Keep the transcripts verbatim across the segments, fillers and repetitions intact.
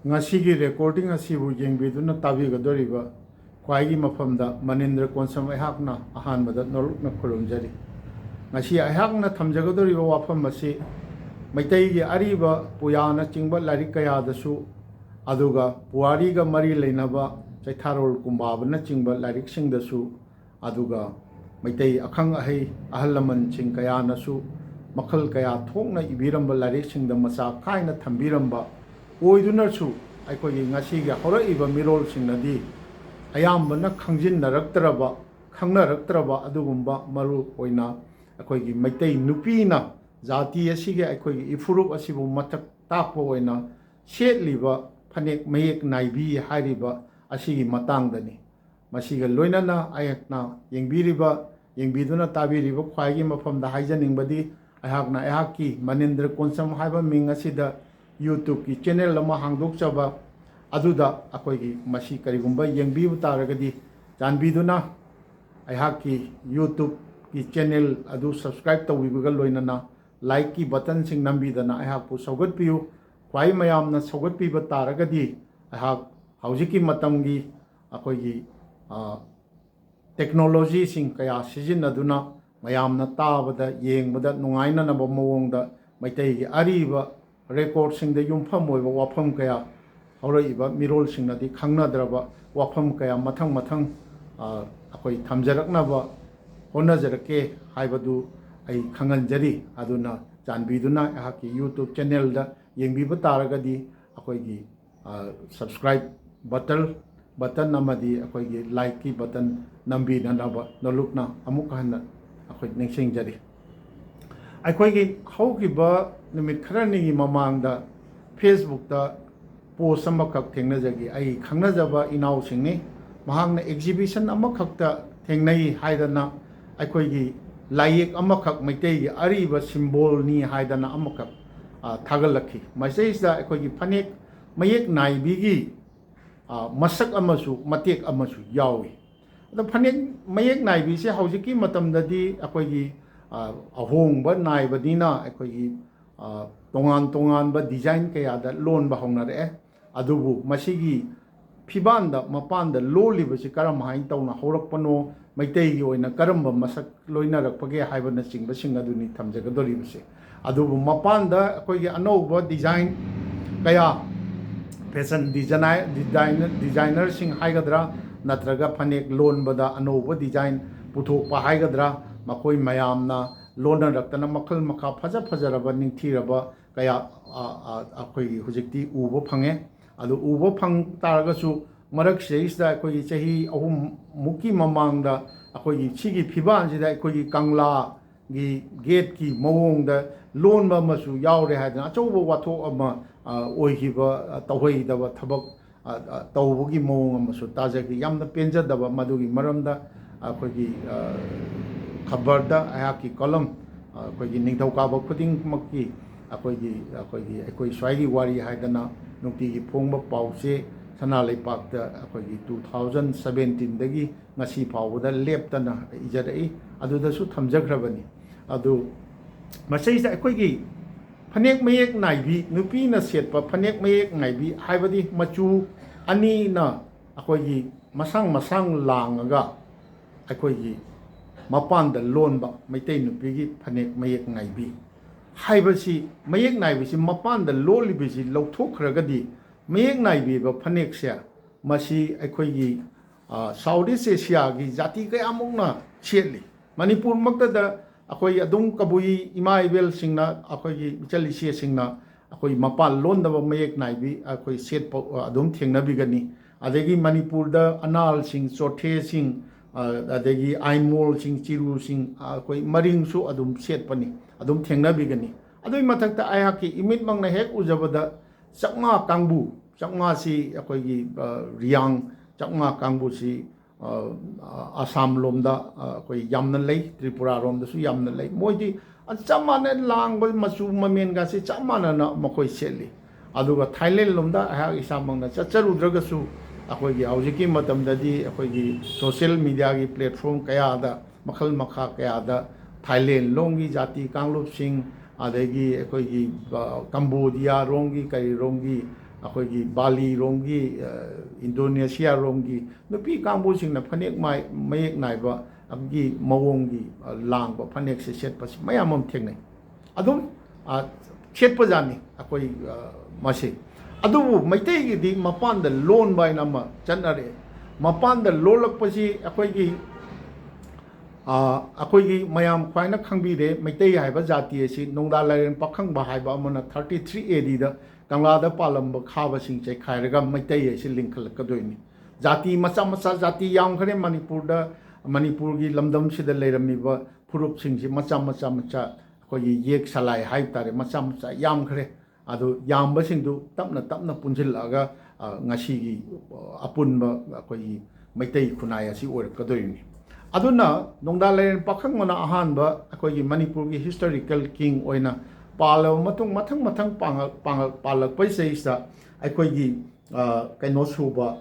ꯉꯁꯤꯒꯤ recording ꯑꯁꯤꯕꯨ ꯌꯦꯡꯕꯤꯗꯨꯅ ꯇꯥꯕꯤꯒꯗꯧꯔꯤꯕ ꯈ꯭ꯋꯥꯏꯒꯤ ꯃꯐꯝꯗ ꯃꯅꯤꯟꯗ꯭ꯔ ꯀꯣꯟꯁꯝ ꯑꯩꯍꯥꯛꯅ ꯑꯍꯥꯟꯕꯗ ꯅꯣꯂꯨꯛꯅ ꯈꯨꯔꯨꯝꯖꯔꯤ꯫ ꯉꯁꯤ ꯑꯩꯍꯥꯛꯅ ꯊꯝꯖꯒꯗꯧꯔꯤꯕ ꯋꯥꯐꯝ ꯑꯁꯤ ꯃꯩꯇꯩꯒꯤ ꯑꯔꯤꯕ ꯄꯨꯌꯥꯅꯆꯤꯡꯕ ꯂꯥꯏꯔꯤꯛ ꯀꯌꯥꯗꯁꯨ, ꯑꯗꯨꯒ ꯄꯨꯋꯥꯔꯤꯒ ꯃꯔꯤ ꯂꯩꯅꯕ ꯆꯩꯊꯥꯔꯣꯜ ꯀꯨꯝꯕꯥꯕꯅꯆꯤꯡꯕ ꯂꯥꯏꯔꯤꯛꯁꯤꯡꯗꯁꯨ, ꯑꯗꯨꯒ ꯃꯩꯇꯩ ꯑꯈꯪ ꯑꯍꯩ ꯑꯍꯜ ꯂꯃꯟꯁꯤꯡ ꯀꯌꯥꯅꯁꯨ ꯃꯈꯜ ꯀꯌꯥ ꯊꯣꯛꯅ ꯏꯕꯤꯔꯝꯕ ꯂꯥꯏꯔꯤꯛꯁꯤꯡꯗ ꯃꯆꯥꯛ ꯈꯥꯏꯅ ꯊꯝꯕꯤꯔꯝꯕ ꯑꯣꯏꯗꯨꯅꯁꯨ, ꯑꯩꯈꯣꯏꯒꯤ ꯉꯁꯤꯒꯤ ꯍꯧꯔꯛꯏꯕ ꯃꯤꯔꯣꯜꯁꯤꯡꯅꯗꯤ ꯑꯌꯥꯝꯕꯅ ꯈꯪꯖꯤꯟꯅꯔꯛꯇ꯭ꯔꯕ, ꯈꯪꯅꯔꯛꯇ꯭ꯔꯕ ꯑꯗꯨꯒꯨꯝꯕ, ꯃꯔꯨ ꯑꯣꯏꯅ ꯑꯩꯈꯣꯏꯒꯤ ꯃꯩꯇꯩ ꯅꯨꯄꯤꯅ ꯖꯥꯇꯤ ꯑꯁꯤꯒꯤ, ꯑꯩꯈꯣꯏꯒꯤ ꯏꯐꯨꯔꯨꯞ ꯑꯁꯤꯕꯨ ꯃꯊꯛ ꯇꯥꯛꯄ ꯑꯣꯏꯅ ꯁꯦꯠꯂꯤꯕ ꯐꯅꯦꯛ ꯃꯌꯦꯛ ꯅꯥꯏꯕꯤ ꯍꯥꯏꯔꯤꯕ ꯑꯁꯤꯒꯤ ꯃꯇꯥꯡꯗꯅꯤ꯫ ꯃꯁꯤꯒ ꯂꯣꯏꯅꯅ ꯑꯩꯍꯥꯛꯅ ꯌꯦꯡꯕꯤꯔꯤꯕ, ꯌꯦꯡꯕꯤꯗꯨꯅ ꯇꯥꯕꯤꯔꯤꯕ ꯈ꯭ꯋꯥꯏꯒꯤ ꯃꯐꯝꯗ ꯍꯥꯏꯖꯅꯤꯡꯕꯗꯤ, ꯑꯩꯍꯥꯛꯅ ꯑꯩꯍꯥꯛꯀꯤ ꯃꯅꯤꯟꯗ꯭ꯔ ꯀꯣꯟꯁꯝ ꯍꯥꯏꯕ ꯃꯤꯡ ꯑꯁꯤꯗ YouTubeꯀꯤ channel ꯑꯃ ꯍꯥꯡꯗꯣꯛꯆꯕ ꯑꯗꯨꯗ, ꯑꯩꯈꯣꯏꯒꯤ ꯃꯁꯤ ꯀꯔꯤꯒꯨꯝꯕ ꯌꯦꯡꯕꯤꯕ ꯇꯥꯔꯒꯗꯤ, ꯆꯥꯟꯕꯤꯗꯨꯅ ꯑꯩꯍꯥꯛꯀꯤ YouTubeꯀꯤ channel ꯑꯗꯨ subscribe ꯇꯧꯕꯤꯕꯒ ꯂꯣꯏꯅꯅ likeꯀꯤ buttonꯁꯤꯡ ꯅꯝꯕꯤꯗꯅ ꯑꯩꯍꯥꯛꯄꯨ ꯁꯧꯒꯠꯄꯤꯌꯨ꯫ ꯈ꯭ꯋꯥꯏ ꯃꯌꯥꯝꯅ ꯁꯧꯒꯠꯄꯤꯕ ꯇꯥꯔꯒꯗꯤ, ꯑꯩꯍꯥꯛ ꯍꯧꯖꯤꯛꯀꯤ ꯃꯇꯝꯒꯤ ꯑꯩꯈꯣꯏꯒꯤ, ꯑ, technologyꯁꯤꯡ ꯀꯌꯥ ꯁꯤꯖꯤꯟꯅꯗꯨꯅ ꯃꯌꯥꯝꯅ ꯇꯥꯕꯗ, ꯌꯦꯡꯕꯗ ꯅꯨꯡꯉꯥꯏꯅꯅꯕ ꯃꯑꯣꯡꯗ ꯃꯩꯇꯩꯒꯤ ꯑꯔꯤꯕ recordꯁꯤꯡꯗ ꯌꯨꯝꯐꯝ ꯑꯣꯏꯕ ꯋꯥꯐꯝ ꯀꯌꯥ, ꯍꯧꯔꯛꯏꯕ ꯃꯤꯔꯣꯜꯁꯤꯡꯅꯗꯤ ꯈꯪꯅꯗ꯭ꯔꯕ ꯋꯥꯐꯝ ꯀꯌꯥ ꯃꯊꯪ ꯃꯊꯪ, ꯑ, ꯑꯩꯈꯣꯏ ꯊꯝꯖꯔꯛꯅꯕ ꯍꯣꯠꯅꯖꯔꯛꯀꯦ ꯍꯥꯏꯕꯗꯨ ꯑꯩ ꯈꯪꯍꯟꯖꯔꯤ꯫ ꯑꯗꯨꯅ ꯆꯥꯟꯕꯤꯗꯨꯅ ꯑꯩꯍꯥꯛꯀꯤ YouTube channelꯗ ꯌꯦꯡꯕꯤꯕ ꯇꯥꯔꯒꯗꯤ, ꯑꯩꯈꯣꯏꯒꯤ ꯑ, subscribe button, button ꯑꯃꯗꯤ ꯑꯩꯈꯣꯏꯒꯤ likeꯀꯤ button ꯅꯝꯕꯤꯅꯅꯕ ꯅꯣꯂꯨꯛꯅ ꯑꯃꯨꯛ ꯍꯟꯅ ꯑꯩꯈꯣꯏ ꯅꯤꯡꯁꯤꯡꯖꯔꯤ꯫ ꯑꯩꯈꯣꯏꯒꯤ ꯍꯧꯈꯤꯕ ꯅꯨꯃꯤꯠ ꯈꯔꯅꯤꯒꯤ ꯃꯃꯥꯡꯗ Facebookꯇ post ꯑꯃꯈꯛ ꯊꯦꯡꯅꯖꯈꯤ꯫ ꯑꯩ ꯈꯪꯅꯖꯕ ꯏꯅꯥꯎꯁꯤꯡꯅꯤ꯫ ꯃꯍꯥꯛꯅ exhibition ꯑꯃꯈꯛꯇ ꯊꯦꯡꯅꯩ ꯍꯥꯏꯗꯅ, ꯑꯩꯈꯣꯏꯒꯤ ꯂꯥꯏꯌꯦꯛ ꯑꯃꯈꯛ, ꯃꯩꯇꯩꯒꯤ ꯑꯔꯤꯕ symbolꯅꯤ ꯍꯥꯏꯗꯅ ꯑꯃꯈꯛ, ꯑ, ꯊꯥꯒꯠꯂꯛꯈꯤ꯫ ꯃꯁꯤꯗꯩꯁꯤꯗ ꯑꯩꯈꯣꯏꯒꯤ ꯐꯅꯦꯛ ꯃꯌꯦꯛ ꯅꯥꯏꯕꯤꯒꯤ, ꯑ, ꯃꯁꯛ ꯑꯃꯁꯨ ꯃꯇꯦꯛ ꯑꯃꯁꯨ ꯌꯥꯎꯏ꯫ ꯑꯗꯣ ꯐꯅꯦꯛ ꯃꯌꯦꯛ ꯅꯥꯏꯕꯤꯁꯦ ꯍꯧꯖꯤꯛꯀꯤ ꯃꯇꯝꯗꯗꯤ ꯑꯩꯈꯣꯏꯒꯤ, ꯑ, ꯑꯍꯣꯡꯕ ꯅꯥꯏꯕꯅꯤꯅ ꯑꯩꯈꯣꯏꯒꯤ, ꯑ, ꯇꯣꯉꯥꯟ ꯇꯣꯉꯥꯟꯕ design ꯀꯌꯥꯗ ꯂꯣꯟꯕ ꯍꯧꯅꯔꯛꯑꯦ꯫ ꯑꯗꯨꯕꯨ ꯃꯁꯤꯒꯤ ꯐꯤꯕꯥꯟꯗ, ꯃꯄꯥꯟꯗ ꯂꯣꯜꯂꯤꯕꯁꯤ ꯀꯔꯝ ꯍꯥꯏꯅ ꯇꯧꯅ ꯍꯧꯔꯛꯄꯅꯣ, ꯃꯩꯇꯩꯒꯤ ꯑꯣꯏꯅ ꯀꯔꯝꯕ ꯃꯁꯛ ꯂꯣꯏꯅꯔꯛꯄꯒꯦ ꯍꯥꯏꯕꯅꯆꯤꯡꯕꯁꯤꯡ ꯑꯗꯨꯅꯤ ꯊꯝꯖꯒꯗꯧꯔꯤꯕꯁꯦ꯫ ꯑꯗꯨꯕꯨ ꯃꯄꯥꯟꯗ ꯑꯩꯈꯣꯏꯒꯤ ꯑꯅꯧꯕ design ꯀꯌꯥ, fashion designer, designer, designerꯁꯤꯡ ꯍꯥꯏꯒꯗ꯭ꯔꯥ, ꯅꯠꯇ꯭ꯔꯒ ꯐꯅꯦꯛ ꯂꯣꯟꯕꯗ ꯑꯅꯧꯕ design ꯄꯨꯊꯣꯛꯄ ꯍꯥꯏꯒꯗ꯭ꯔꯥ, ꯃꯈꯣꯏ ꯃꯌꯥꯝꯅ ꯂꯣꯟꯅꯔꯛꯇꯅ ꯃꯈꯜ ꯃꯈꯥ ꯐꯖ ꯐꯖꯔꯕ, ꯅꯤꯡꯊꯤꯔꯕ ꯀꯌꯥ, ꯑ, ꯑ, ꯑꯩꯈꯣꯏꯒꯤ ꯍꯧꯖꯤꯛꯇꯤ ꯎꯕ ꯐꯪꯉꯦ꯫ ꯑꯗꯨ ꯎꯕ ꯐꯪ ꯇꯥꯔꯒꯁꯨ, ꯃꯔꯛꯁꯤꯗꯩꯁꯤꯗ ꯑꯩꯈꯣꯏꯒꯤ ꯆꯍꯤ ꯑꯍꯨꯝ ꯃꯨꯛꯀꯤ ꯃꯃꯥꯡꯗ ꯑꯩꯈꯣꯏꯒꯤ ꯁꯤꯒꯤ ꯐꯤꯕꯥꯟꯁꯤꯗ ꯑꯩꯈꯣꯏꯒꯤ ꯀꯪꯂꯥꯒꯤ gateꯀꯤ ꯃꯑꯣꯡꯗ ꯂꯣꯟꯕ ꯑꯃꯁꯨ ꯌꯥꯎꯔꯦ ꯍꯥꯏꯗꯅ ꯑꯆꯧꯕ ꯋꯥꯊꯣꯛ ꯑꯃ, ꯑ, ꯑꯣꯏꯈꯤꯕ, ꯑ, ꯇꯧꯍꯩꯗꯕ ꯊꯕꯛ, ꯑ, ꯑ, ꯇꯧꯕꯒꯤ ꯃꯑꯣꯡ ꯑꯃꯁꯨ ꯇꯥꯖꯈꯤ꯫ ꯌꯥꯝꯅ ꯄꯦꯟꯖꯗꯕ ꯃꯗꯨꯒꯤ ꯃꯔꯝꯗ꯫ ꯑꯩꯈꯣꯏꯒꯤ, ꯑ, ꯈꯕꯔꯗ ꯑꯩꯍꯥꯛꯀꯤ column, ꯑ, ꯑꯩꯈꯣꯏꯒꯤ ꯅꯤꯡꯊꯧꯀꯥꯕ ꯈꯨꯗꯤꯡꯃꯛꯀꯤ ꯑꯩꯈꯣꯏꯒꯤ, ꯑꯩꯈꯣꯏꯒꯤ, ꯑꯩꯈꯣꯏ ꯁ꯭ꯋꯥꯏꯒꯤ ꯋꯥꯔꯤ ꯍꯥꯏꯗꯅ ꯅꯨꯡꯇꯤꯒꯤ ꯐꯣꯡꯕ ꯄꯥꯎꯆꯦ ꯁꯅꯥ ꯂꯩꯄꯥꯛꯇ ꯑꯩꯈꯣꯏꯒꯤ two thousand seventeenꯗꯒꯤ ꯉꯁꯤ ꯐꯥꯎꯕꯗ ꯂꯦꯞꯇꯅ ꯏꯖꯔꯛꯏ꯫ ꯑꯗꯨꯗꯁꯨ ꯊꯝꯖꯈ꯭ꯔꯕꯅꯤ꯫ ꯑꯗꯨ ꯃꯁꯤꯗꯩꯁꯤꯗ ꯑꯩꯈꯣꯏꯒꯤ ꯐꯅꯦꯛ ꯃꯌꯦꯛ ꯅꯥꯏꯕꯤ, ꯅꯨꯄꯤꯅ ꯁꯦꯠꯄ ꯐꯅꯦꯛ ꯃꯌꯦꯛ ꯅꯥꯏꯕꯤ ꯍꯥꯏꯕꯗꯤ ꯃꯆꯨ ꯑꯅꯤꯅ ꯑꯩꯈꯣꯏꯒꯤ ꯃꯁꯥꯡ ꯃꯁꯥꯡ ꯂꯥꯡꯉꯒ ꯑꯩꯈꯣꯏꯒꯤ ꯃꯄꯥꯟꯗ ꯂꯣꯟꯕ ꯃꯩꯇꯩ ꯅꯨꯄꯤꯒꯤ ꯐꯅꯦꯛ ꯃꯌꯦꯛ ꯅꯥꯏꯕꯤ ꯍꯥꯏꯕꯁꯤ, ꯃꯌꯦꯛ ꯅꯥꯏꯕꯁꯤ ꯃꯄꯥꯟꯗ ꯂꯣꯜꯂꯤꯕꯁꯤ ꯂꯧꯊꯣꯛꯈ꯭ꯔꯒꯗꯤ, ꯃꯌꯦꯛ ꯅꯥꯏꯕꯤꯕ ꯐꯅꯦꯛꯁꯦ ꯃꯁꯤ ꯑꯩꯈꯣꯏꯒꯤ, ꯑ, South East Asiaꯒꯤ ꯖꯥꯇꯤ ꯀꯌꯥꯃꯨꯛꯅ ꯁꯦꯠꯂꯤ꯫ ꯃꯅꯤꯄꯨꯔꯃꯛꯇꯗ ꯑꯩꯈꯣꯏ ꯑꯗꯨꯝ ꯀꯕꯨꯏ ꯏꯃꯥ ꯏꯕꯦꯜꯁꯤꯡꯅ, ꯑꯩꯈꯣꯏꯒꯤ ꯏꯆꯜ ꯏꯆꯦꯁꯤꯡꯅ ꯑꯩꯈꯣꯏ ꯃꯄꯥꯟ ꯂꯣꯟꯗꯕ ꯃꯌꯦꯛ ꯅꯥꯏꯕꯤ ꯑꯩꯈꯣꯏ ꯁꯦꯠꯄ, ꯑ, ꯑꯗꯨꯝ ꯊꯦꯡꯅꯕꯤꯒꯅꯤ꯫ ꯑꯗꯒꯤ ꯃꯅꯤꯄꯨꯔꯗ ꯑꯅꯥꯜꯁꯤꯡ, ꯆꯣꯊꯦꯁꯤꯡ, ꯑ, ꯑꯗꯒꯤ ꯑꯥꯏꯃꯣꯜꯁꯤꯡ, ꯆꯤꯔꯨꯁꯤꯡ, ꯑ, ꯑꯩꯈꯣꯏ ꯃꯔꯤꯡꯁꯨ ꯑꯗꯨꯝ ꯁꯦꯠꯄꯅꯤ, ꯑꯗꯨꯝ ꯊꯦꯡꯅꯕꯤꯒꯅꯤ꯫ ꯑꯗꯨꯒꯤ ꯃꯊꯛꯇ ꯑꯩꯍꯥꯛꯀꯤ ꯏꯃꯤꯠꯃꯛꯅ ꯍꯦꯛ ꯎꯖꯕꯗ ꯆꯛꯃꯥ ꯀꯥꯡꯕꯨ, ꯆꯛꯃꯥꯁꯤ ꯑꯩꯈꯣꯏꯒꯤ, ꯑ, ꯔꯤꯌꯥꯡ ꯆꯛꯃꯥ ꯀꯥꯡꯕꯨꯁꯤ, ꯑ, ꯑ, ꯑꯁꯥꯝ ꯂꯣꯝꯗ, ꯑ, ꯑꯩꯈꯣꯏ ꯌꯥꯝꯅ ꯂꯩ, ꯇ꯭ꯔꯤꯄꯨꯔꯥ ꯔꯣꯝꯗꯁꯨ ꯌꯥꯝꯅ ꯂꯩ꯫ ꯃꯣꯏꯗꯤ ꯑ, ꯆꯞ ꯃꯥꯟꯅ ꯂꯥꯡꯕ ꯃꯆꯨ ꯃꯃꯦꯟꯒꯁꯤ ꯆꯞ ꯃꯥꯟꯅꯅ ꯃꯈꯣꯏ ꯁꯦꯠꯂꯤ꯫ ꯑꯗꯨꯒ ꯊꯥꯏꯂꯦꯟ ꯂꯣꯝꯗ ꯑꯩꯍꯥꯛ ꯏꯁꯥꯃꯛꯅ ꯆꯠꯆꯔꯨꯗ꯭ꯔꯒꯁꯨ, ꯑꯩꯈꯣꯏꯒꯤ ꯍꯧꯖꯤꯛꯀꯤ ꯃꯇꯝꯗꯗꯤ ꯑꯩꯈꯣꯏꯒꯤ social mediaꯒꯤ platform ꯀꯌꯥꯗ, ꯃꯈꯜ ꯃꯈꯥ ꯀꯌꯥꯗ ꯊꯥꯏꯂꯦꯟ ꯂꯣꯝꯒꯤ ꯖꯥꯇꯤ ꯀꯥꯡꯂꯨꯞꯁꯤꯡ, ꯑꯗꯒꯤ ꯑꯩꯈꯣꯏꯒꯤ, ꯑ, ꯀꯝꯕꯣꯗꯤꯌꯥ ꯔꯣꯝꯒꯤ, ꯀꯔꯤ ꯔꯣꯝꯒꯤ, ꯑꯩꯈꯣꯏꯒꯤ ꯕꯥꯂꯤꯔꯣꯝꯒꯤ, ꯑ, ꯏꯟꯗꯣꯅꯦꯁꯤꯌꯥꯔꯣꯝꯒꯤ ꯅꯨꯄꯤ ꯀꯥꯡꯕꯨꯁꯤꯡꯅ ꯐꯅꯦꯛ ꯃꯥꯏ-, ꯃꯌꯦꯛ ꯅꯥꯏꯕꯒꯤ ꯃꯑꯣꯡꯒꯤ, ꯑ, ꯂꯥꯡꯕ ꯐꯅꯦꯛꯁꯦ ꯁꯦꯠꯄꯁꯤ ꯃꯌꯥꯝ ꯑꯃ ꯊꯦꯡꯅꯩ꯫ ꯑꯗꯨꯝ, ꯑ, ꯁꯦꯠꯄꯖꯥꯠꯅꯤ ꯑꯩꯈꯣꯏ, ꯑ, ꯃꯁꯤ꯫ ꯑꯗꯨꯕꯨ ꯃꯩꯇꯩꯒꯤꯗꯤ ꯃꯄꯥꯟꯗ ꯂꯣꯟꯕ ꯍꯥꯏꯅ ꯑꯃ ꯆꯠꯅꯔꯛꯑꯦ꯫ ꯃꯄꯥꯟꯗ ꯂꯣꯜꯂꯛꯄꯁꯤ ꯑꯩꯈꯣꯏꯒꯤ, ꯑ, ꯑꯩꯈꯣꯏꯒꯤ ꯃꯌꯥꯝ ꯈ꯭ꯋꯥꯏꯅ ꯈꯪꯕꯤꯔꯦ, ꯃꯩꯇꯩ ꯍꯥꯏꯕ ꯖꯥꯇꯤ ꯑꯁꯤ ꯅꯣꯡꯗꯥ ꯂꯥꯏꯔꯦꯟ ꯄꯥꯈꯪꯕ ꯍꯥꯏꯕ ꯑꯃꯅ thirty three A Dꯗ ꯀꯪꯂꯥꯗ ꯄꯥꯜꯂꯝꯕ ꯈꯥꯕꯁꯤꯡ ꯆꯩꯈꯥꯏꯔꯒ ꯃꯩꯇꯩ ꯍꯥꯏꯁꯤ ꯂꯤꯡꯈꯠꯂꯛꯀꯗꯣꯏꯅꯤ꯫ ꯖꯥꯇꯤ ꯃꯆꯥ ꯃꯆꯥ ꯖꯥꯇꯤ ꯌꯥꯝꯈ꯭ꯔꯦ ꯃꯅꯤꯄꯨꯔꯗ, ꯃꯅꯤꯄꯨꯔꯒꯤ ꯂꯝꯗꯝꯁꯤꯗ ꯂꯩꯔꯝꯃꯤꯕ ꯐꯨꯔꯨꯞꯁꯤꯡꯁꯤ ꯃꯆꯥ ꯃꯆꯥ ꯃꯆꯥ ꯑꯩꯈꯣꯏꯒꯤ ꯌꯦꯛ ꯁꯂꯥꯏ ꯍꯥꯏꯕ ꯇꯥꯔꯦ, ꯃꯆꯥ ꯃꯆꯥ ꯌꯥꯝꯈ꯭ꯔꯦ꯫ ꯑꯗꯨ ꯌꯥꯝꯕꯁꯤꯡꯗꯨ ꯇꯞꯅ ꯇꯞꯅ ꯄꯨꯟꯁꯤꯜꯂꯛꯑꯒ, ꯑ, ꯉꯁꯤꯒꯤ, ꯑ, ꯑꯄꯨꯟꯕ ꯑꯩꯈꯣꯏꯒꯤ ꯃꯩꯇꯩ ꯈꯨꯟꯅꯥꯏ ꯑꯁꯤ ꯑꯣꯏꯔꯛꯀꯗꯣꯔꯤꯕꯅꯤ꯫ ꯑꯗꯨꯅ ꯅꯣꯡꯗꯥ ꯂꯥꯏꯔꯦꯟ ꯄꯥꯈꯪꯕꯅ ꯑꯍꯥꯟꯕ ꯑꯩꯈꯣꯏꯒꯤ ꯃꯅꯤꯄꯨꯔꯒꯤ historical king ꯑꯣꯏꯅ ꯄꯥꯜꯂꯕ ꯃꯇꯨꯡ, ꯃꯊꯪ ꯃꯊꯪ ꯄꯥꯡꯉꯛ-, ꯄꯥꯡꯉꯛ-, ꯄꯥꯜꯂꯛꯄꯁꯤꯗꯩꯁꯤꯗ ꯑꯩꯈꯣꯏꯒꯤ, ꯑ, ꯀꯩꯅꯣ ꯁꯨꯕ,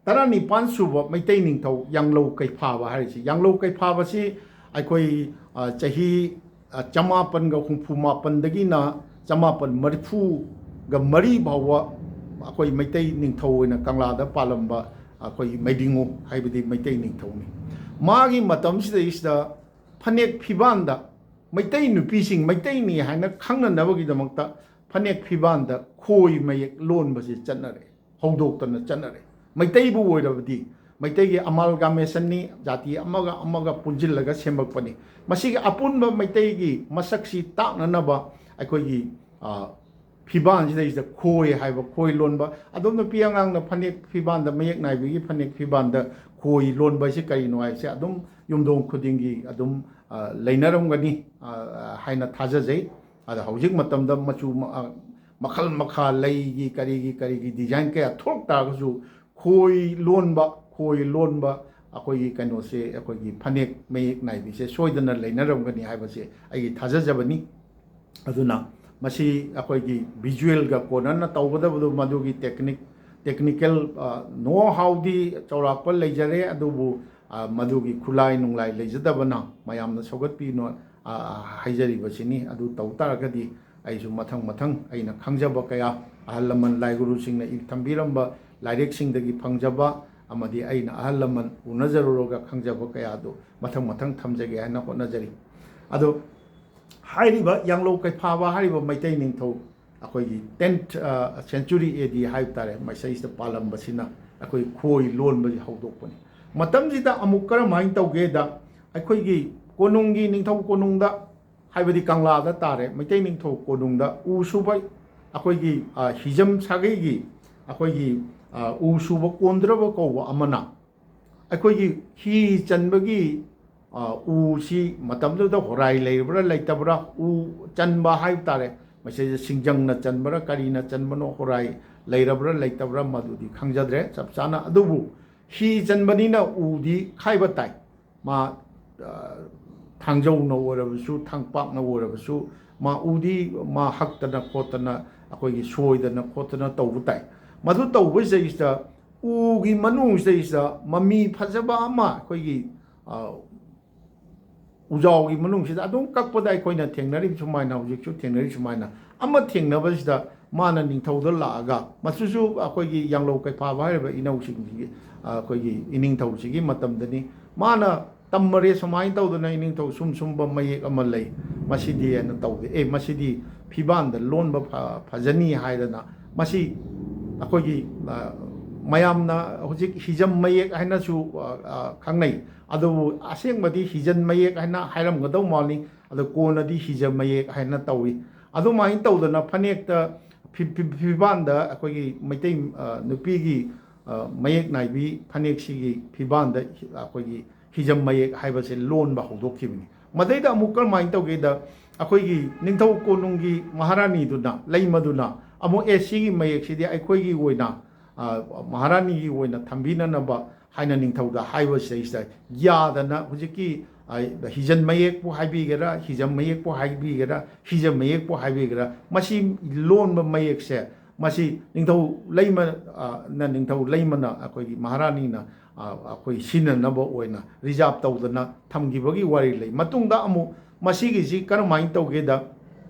ꯇꯔꯥꯅꯤꯄꯥꯟ ꯁꯨꯕ ꯃꯩꯇꯩ ꯅꯤꯡꯊꯧ ꯌꯥꯡꯂꯧ ꯀꯩꯐꯥꯕ ꯍꯥꯏꯔꯤꯁꯤ, ꯌꯥꯡꯂꯧ ꯀꯩꯐꯥꯕꯁꯤ ꯑꯩꯈꯣꯏ, ꯑ, ꯆꯍꯤ, ꯑ, ꯆꯃꯥꯄꯟꯒ ꯍꯨꯝꯐꯨ ꯃꯥꯄꯟꯗꯒꯤꯅ ꯆꯃꯥꯄꯟ ꯃꯔꯤꯐꯨꯒ ꯃꯔꯤ ꯐꯥꯎꯕ ꯑꯩꯈꯣꯏ ꯃꯩꯇꯩ ꯅꯤꯡꯊꯧ ꯑꯣꯏꯅ ꯀꯪꯂꯥꯗ ꯄꯥꯜꯂꯝꯕ ꯑꯩꯈꯣꯏꯒꯤ ꯃꯩꯗꯤꯡꯉꯨ ꯍꯥꯏꯕꯗꯤ ꯃꯩꯇꯩ ꯅꯤꯡꯊꯧꯅꯤ꯫ ꯃꯥꯒꯤ ꯃꯇꯝꯁꯤꯗꯩꯁꯤꯗ ꯐꯅꯦꯛ ꯐꯤꯕꯥꯟꯗ ꯃꯩꯇꯩ ꯅꯨꯄꯤꯁꯤꯡ ꯃꯩꯇꯩꯅꯤ ꯍꯥꯏꯅ ꯈꯪꯅꯅꯕꯒꯤꯗꯃꯛꯇ ꯐꯅꯦꯛ ꯐꯤꯕꯥꯟꯗ ꯈꯣꯏ ꯃꯌꯦꯛ ꯂꯣꯟꯕꯁꯤ ꯆꯠꯅꯔꯛꯑꯦ, ꯍꯧꯗꯣꯛꯇꯅ ꯆꯠꯅꯔꯛꯑꯦ꯫ ꯃꯩꯇꯩꯕꯨ ꯑꯣꯏꯔꯕꯗꯤ ꯃꯩꯇꯩꯒꯤ ꯑꯃꯥꯜꯒꯥꯃꯦꯁꯟꯅꯤ, ꯖꯥꯇꯤ ꯑꯃꯒ ꯑꯃꯒ ꯄꯨꯟꯁꯤꯜꯂꯒ ꯁꯦꯝꯃꯛꯄꯅꯤ꯫ ꯃꯁꯤꯒꯤ ꯑꯄꯨꯟꯕ ꯃꯩꯇꯩꯒꯤ ꯃꯁꯛꯁꯤ ꯇꯥꯛꯅꯅꯕ ꯑꯩꯈꯣꯏꯒꯤ, ꯑ, ꯐꯤꯕꯥꯟꯁꯤꯗꯩꯁꯤꯗ ꯈꯣꯏ ꯍꯥꯏꯕ ꯈꯣꯏ ꯂꯣꯟꯕ, ꯑꯗꯨꯝ ꯅꯨꯄꯤ ꯑꯉꯥꯡꯅ ꯐꯅꯦꯛ ꯐꯤꯕꯥꯟꯗ, ꯃꯌꯦꯛ ꯅꯥꯏꯕꯤꯒꯤ ꯐꯅꯦꯛ ꯐꯤꯕꯥꯟꯗ ꯈꯣꯏ ꯂꯣꯟꯕ ꯍꯥꯏꯁꯤ ꯀꯔꯤꯅꯣ ꯍꯥꯏꯕꯁꯦ ꯑꯗꯨꯝ ꯌꯨꯝꯊꯣꯡ ꯈꯨꯗꯤꯡꯒꯤ ꯑꯗꯨꯝ, ꯑ, ꯂꯩꯅꯔꯝꯒꯅꯤ, ꯑ, ꯍꯥꯏꯅ ꯊꯥꯖꯖꯩ꯫ ꯑꯗ ꯍꯧꯖꯤꯛ ꯃꯇꯝꯗ ꯃꯆꯨ ꯃ-, ꯑ, ꯃꯈꯜ ꯃꯈꯥ, ꯂꯩꯒꯤ ꯀꯔꯤꯒꯤ ꯀꯔꯤꯒꯤ design ꯀꯌꯥ ꯊꯣꯛ ꯇꯥꯔꯒꯁꯨ ꯈꯣꯏ ꯂꯣꯟꯕ, ꯈꯣꯏ ꯂꯣꯟꯕ ꯑꯩꯈꯣꯏꯒꯤ ꯀꯩꯅꯣꯁꯦ, ꯑꯩꯈꯣꯏꯒꯤ ꯐꯅꯦꯛ ꯃꯌꯦꯛ ꯅꯥꯏꯕꯤꯁꯦ ꯁꯣꯏꯗꯅ ꯂꯩꯅꯔꯝꯒꯅꯤ ꯍꯥꯏꯕꯁꯦ ꯑꯩꯒꯤ ꯊꯥꯖꯖꯕꯅꯤ꯫ ꯑꯗꯨꯅ ꯃꯁꯤ ꯑꯩꯈꯣꯏꯒꯤ visualꯒ ꯀꯣꯟꯅꯅ ꯇꯧꯒꯗꯕꯗꯨ ꯃꯗꯨꯒꯤ technique, technical, ꯑ, know howꯗꯤ ꯆꯥꯎꯔꯥꯛꯄ ꯂꯩꯖꯔꯦ, ꯑꯗꯨꯕꯨ, ꯑ, ꯃꯗꯨꯒꯤ ꯈꯨꯠꯂꯥꯏ ꯅꯨꯡꯂꯥꯏ ꯂꯩꯖꯗꯕꯅ ꯃꯌꯥꯝꯅ ꯁꯧꯒꯠꯄꯤꯅꯣ, ꯑ, ꯍꯥꯏꯖꯔꯤꯕꯁꯤꯅꯤ꯫ ꯑꯗꯨ ꯇꯧ ꯇꯥꯔꯒꯗꯤ ꯑꯩꯁꯨ ꯃꯊꯪ ꯃꯊꯪ ꯑꯩꯅ ꯈꯪꯖꯕ ꯀꯌꯥ, ꯑꯍꯜ ꯂꯃꯟ ꯂꯥꯏ ꯒꯨꯔꯨꯁꯤꯡꯅ ꯏ-, ꯊꯝꯕꯤꯔꯝꯕ ꯂꯥꯏꯔꯤꯛꯁꯤꯡꯗꯒꯤ ꯐꯪꯖꯕ, ꯑꯃꯗꯤ ꯑꯩꯅ ꯑꯍꯜ ꯂꯃꯟ ꯎꯅꯖꯔꯨꯔꯒ ꯈꯪꯖꯕ ꯀꯌꯥꯗꯨ ꯃꯊꯪ ꯃꯊꯪ ꯊꯝꯖꯒꯦ ꯍꯥꯏꯅ ꯍꯣꯠꯅꯖꯔꯤ꯫ ꯑꯗꯣ ꯍꯥꯏꯔꯤꯕ ꯌꯥꯡꯂꯧ ꯀꯩꯐꯥꯕ ꯍꯥꯏꯔꯤꯕ ꯃꯩꯇꯩ ꯅꯤꯡꯊꯧ, ꯑꯩꯈꯣꯏꯒꯤ tenth century A D ꯍꯥꯏꯕ ꯇꯥꯔꯦ, ꯃꯁꯤꯗꯩꯁꯤꯗ ꯄꯥꯜꯂꯝꯕꯁꯤꯅ ꯑꯩꯈꯣꯏ ꯈꯣꯏ ꯂꯣꯟꯕꯁꯤ ꯍꯧꯗꯣꯛꯄꯅꯤ꯫ ꯃꯇꯝꯁꯤꯗ ꯑꯃꯨꯛ ꯀꯔꯝꯍꯥꯏꯅ ꯇꯧꯒꯦꯗ, ꯑꯩꯈꯣꯏꯒꯤ ꯀꯣꯅꯨꯡꯒꯤ ꯅꯤꯡꯊꯧ ꯀꯣꯅꯨꯡꯗ, ꯍꯥꯏꯕꯗꯤ ꯀꯪꯂꯥꯗ ꯇꯥꯔꯦ, ꯃꯩꯇꯩ ꯅꯤꯡꯊꯧ ꯀꯣꯅꯨꯡꯗ ꯎ ꯁꯨꯕ, ꯑꯩꯈꯣꯏꯒꯤ, ꯑ, ꯍꯤꯖꯝ ꯁꯥꯒꯩꯒꯤ ꯑꯩꯈꯣꯏꯒꯤ, ꯑ, ꯎ ꯁꯨꯕ ꯀꯣꯟꯗ꯭ꯔꯕ ꯀꯧꯕ ꯑꯃꯅ ꯑꯩꯈꯣꯏꯒꯤ ꯍꯤ ꯆꯟꯕꯒꯤ, ꯑ, ꯎꯁꯤ ꯃꯇꯝꯗꯨꯗ ꯍꯣꯔꯥꯏ ꯂꯩꯔꯕ꯭ꯔꯥ ꯂꯩꯇꯕ꯭ꯔꯥ, ꯎ ꯆꯟꯕ ꯍꯥꯏꯕ ꯇꯥꯔꯦ, ꯃꯁꯤꯗ ꯁꯤꯡꯖꯪꯅ ꯆꯟꯕ꯭ꯔꯥ ꯀꯔꯤꯅ ꯆꯟꯕꯅꯣ, ꯍꯣꯔꯥꯏ ꯂꯩꯔꯕ꯭ꯔꯥ ꯂꯩꯇꯕ꯭ꯔꯥ ꯃꯗꯨꯗꯤ ꯈꯪꯖꯗ꯭ꯔꯦ ꯆꯞ ꯆꯥꯅ꯫ ꯑꯗꯨꯕꯨ ꯍꯤ ꯆꯟꯕꯅꯤꯅ ꯎꯗꯤ ꯈꯥꯏꯕ ꯇꯥꯏ꯫ ꯃꯥ, ꯑ, ꯊꯥꯡꯖꯧꯅ ꯑꯣꯏꯔꯕꯁꯨ, ꯊꯥꯡꯄꯥꯛꯅ ꯑꯣꯏꯔꯕꯁꯨ, ꯃꯥ ꯎꯗꯤ ꯃꯥ ꯍꯛꯇꯅ ꯈꯣꯠꯇꯅ, ꯑꯩꯈꯣꯏꯒꯤ ꯁꯣꯏꯗꯅ ꯈꯣꯠꯇꯅ ꯇꯧꯕ ꯇꯥꯏ꯫ ꯃꯗꯨ ꯇꯧꯕꯁꯤꯗꯩꯁꯤꯗ ꯎꯒꯤ ꯃꯅꯨꯡꯁꯤꯗꯩꯁꯤꯗ ꯃꯃꯤ ꯐꯖꯕ ꯑꯃ, ꯑꯩꯈꯣꯏꯒꯤ, ꯑ, ꯎꯖꯥꯎꯒꯤ ꯃꯅꯨꯡꯁꯤꯗ ꯑꯗꯨꯝ ꯀꯛꯄꯗ ꯑꯩꯈꯣꯏꯅ ꯊꯦꯡꯅꯔꯤꯕ ꯁꯨꯃꯥꯏꯅ, ꯍꯧꯖꯤꯛꯁꯨ ꯊꯦꯡꯅꯔꯤꯕ ꯁꯨꯃꯥꯏꯅ ꯑꯃ ꯊꯦꯡꯅꯕꯁꯤꯗ, ꯃꯥꯅ ꯅꯤꯡꯊꯧꯗ ꯂꯥꯛꯑꯒ, ꯃꯁꯤꯁꯨ ꯑꯩꯈꯣꯏꯒꯤ ꯌꯥꯡꯂꯧ ꯀꯩꯐꯥꯕ ꯍꯥꯏꯔꯤꯕ ꯏꯅꯧꯁꯤꯡꯁꯤꯒꯤ, ꯑꯩꯈꯣꯏꯒꯤ ꯏꯅꯤꯡꯊꯧꯁꯤꯒꯤ ꯃꯇꯝꯗꯅꯤ꯫ ꯃꯥꯅ ꯇꯝꯃꯔꯦ ꯁꯨꯃꯥꯏꯅ ꯇꯧꯗꯅ, "ꯏꯅꯤꯡꯊꯧ ꯁꯨꯝ ꯁꯨꯝꯕ ꯃꯌꯦꯛ ꯑꯃ ꯂꯩ, ꯃꯁꯤꯗꯤ" ꯍꯥꯏꯅ ꯇꯧꯗꯦ꯫ "ꯑꯦ, ꯃꯁꯤꯗꯤ ꯐꯤꯕꯥꯟꯗ ꯂꯣꯟꯕ ꯐ-, ꯐꯖꯅꯤ" ꯍꯥꯏꯗꯅ, ꯃꯁꯤ ꯑꯩꯈꯣꯏꯒꯤ, ꯑ, ꯃꯌꯥꯝꯅ ꯍꯧꯖꯤꯛ ꯍꯤꯖꯝ ꯃꯌꯦꯛ ꯍꯥꯏꯅꯁꯨ, ꯑ, ꯑ, ꯈꯪꯅꯩ꯫ ꯑꯗꯨꯕꯨ ꯑꯁꯦꯡꯕꯗꯤ ꯍꯤꯖꯟ ꯃꯌꯦꯛ ꯍꯥꯏꯅ ꯍꯥꯏꯔꯝꯒꯗꯧ ꯃꯥꯜꯂꯤ꯫ ꯑꯗꯣ ꯀꯣꯟꯅꯗꯤ ꯍꯤꯖ ꯃꯌꯦꯛ ꯍꯥꯏꯅ ꯇꯧꯏ꯫ ꯑꯗꯨꯃꯥꯏꯅ ꯇꯧꯗꯅ ꯐꯅꯦꯛꯇ ꯐꯤ-, ꯐꯤ-, ꯐꯤꯕꯥꯟꯗ ꯑꯩꯈꯣꯏꯒꯤ ꯃꯩꯇꯩ, ꯑ, ꯅꯨꯄꯤꯒꯤ, ꯑ, ꯃꯌꯦꯛ ꯅꯥꯏꯕꯤ ꯐꯅꯦꯛꯁꯤꯒꯤ ꯐꯤꯕꯥꯟꯗ ꯑꯩꯈꯣꯏꯒꯤ ꯍꯤꯖꯝ ꯃꯌꯦꯛ ꯍꯥꯏꯕꯁꯦ ꯂꯣꯟꯕ ꯍꯧꯗꯣꯛꯈꯤꯕꯅꯤ꯫ ꯃꯗꯩꯗ ꯑꯃꯨꯛ ꯀꯔꯝꯍꯥꯏꯅ ꯇꯧꯒꯦꯗ, ꯑꯩꯈꯣꯏꯒꯤ ꯅꯤꯡꯊꯧ ꯀꯣꯅꯨꯡꯒꯤ ꯃꯍꯥꯔꯥꯅꯤꯗꯨꯅ, ꯂꯩꯃꯗꯨꯅ ꯑꯃꯨꯛ, "ꯑꯦ, ꯁꯤꯒꯤ ꯃꯌꯦꯛꯁꯤꯗꯤ ꯑꯩꯈꯣꯏꯒꯤ ꯑꯣꯏꯅ, ꯑ, ꯃꯍꯥꯔꯥꯅꯤꯒꯤ ꯑꯣꯏꯅ ꯊꯝꯕꯤꯅꯅꯕ" ꯍꯥꯏꯅ ꯅꯤꯡꯊꯧꯗ ꯍꯥꯏꯕꯁꯤꯗꯩꯁꯤꯗ, ꯌꯥꯗꯅ ꯍꯧꯖꯤꯛꯀꯤ, ꯑ, ꯍꯤꯖꯟ ꯃꯌꯦꯛꯄꯨ ꯍꯥꯏꯕꯤꯒꯦꯔꯥ, ꯍꯤꯖꯝ ꯃꯌꯦꯛꯄꯨ ꯍꯥꯏꯕꯤꯒꯦꯔꯥ, ꯍꯤꯖꯝ ꯃꯌꯦꯛꯄꯨ ꯍꯥꯏꯕꯤꯒꯦꯔꯥ, ꯃꯁꯤ ꯂꯣꯟꯕ ꯃꯌꯦꯛꯁꯦ, ꯃꯁꯤ ꯅꯤꯡꯊꯧ ꯂꯩꯃ, ꯑ, ꯅ, ꯅꯤꯡꯊꯧ ꯂꯩꯃꯅ, ꯑꯩꯈꯣꯏꯒꯤ ꯃꯍꯥꯔꯥꯅꯤꯅ, ꯑ, ꯑꯩꯈꯣꯏ ꯁꯤꯖꯤꯟꯅꯅꯕ ꯑꯣꯏꯅ reserve ꯇꯧꯗꯅ ꯊꯝꯈꯤꯕꯒꯤ ꯋꯥꯔꯤ ꯂꯩ꯫ ꯃꯇꯨꯡꯗ ꯑꯃꯨꯛ ꯃꯁꯤꯒꯤꯁꯤ ꯀꯔꯝꯍꯥꯏꯅ ꯇꯧꯒꯦꯗ,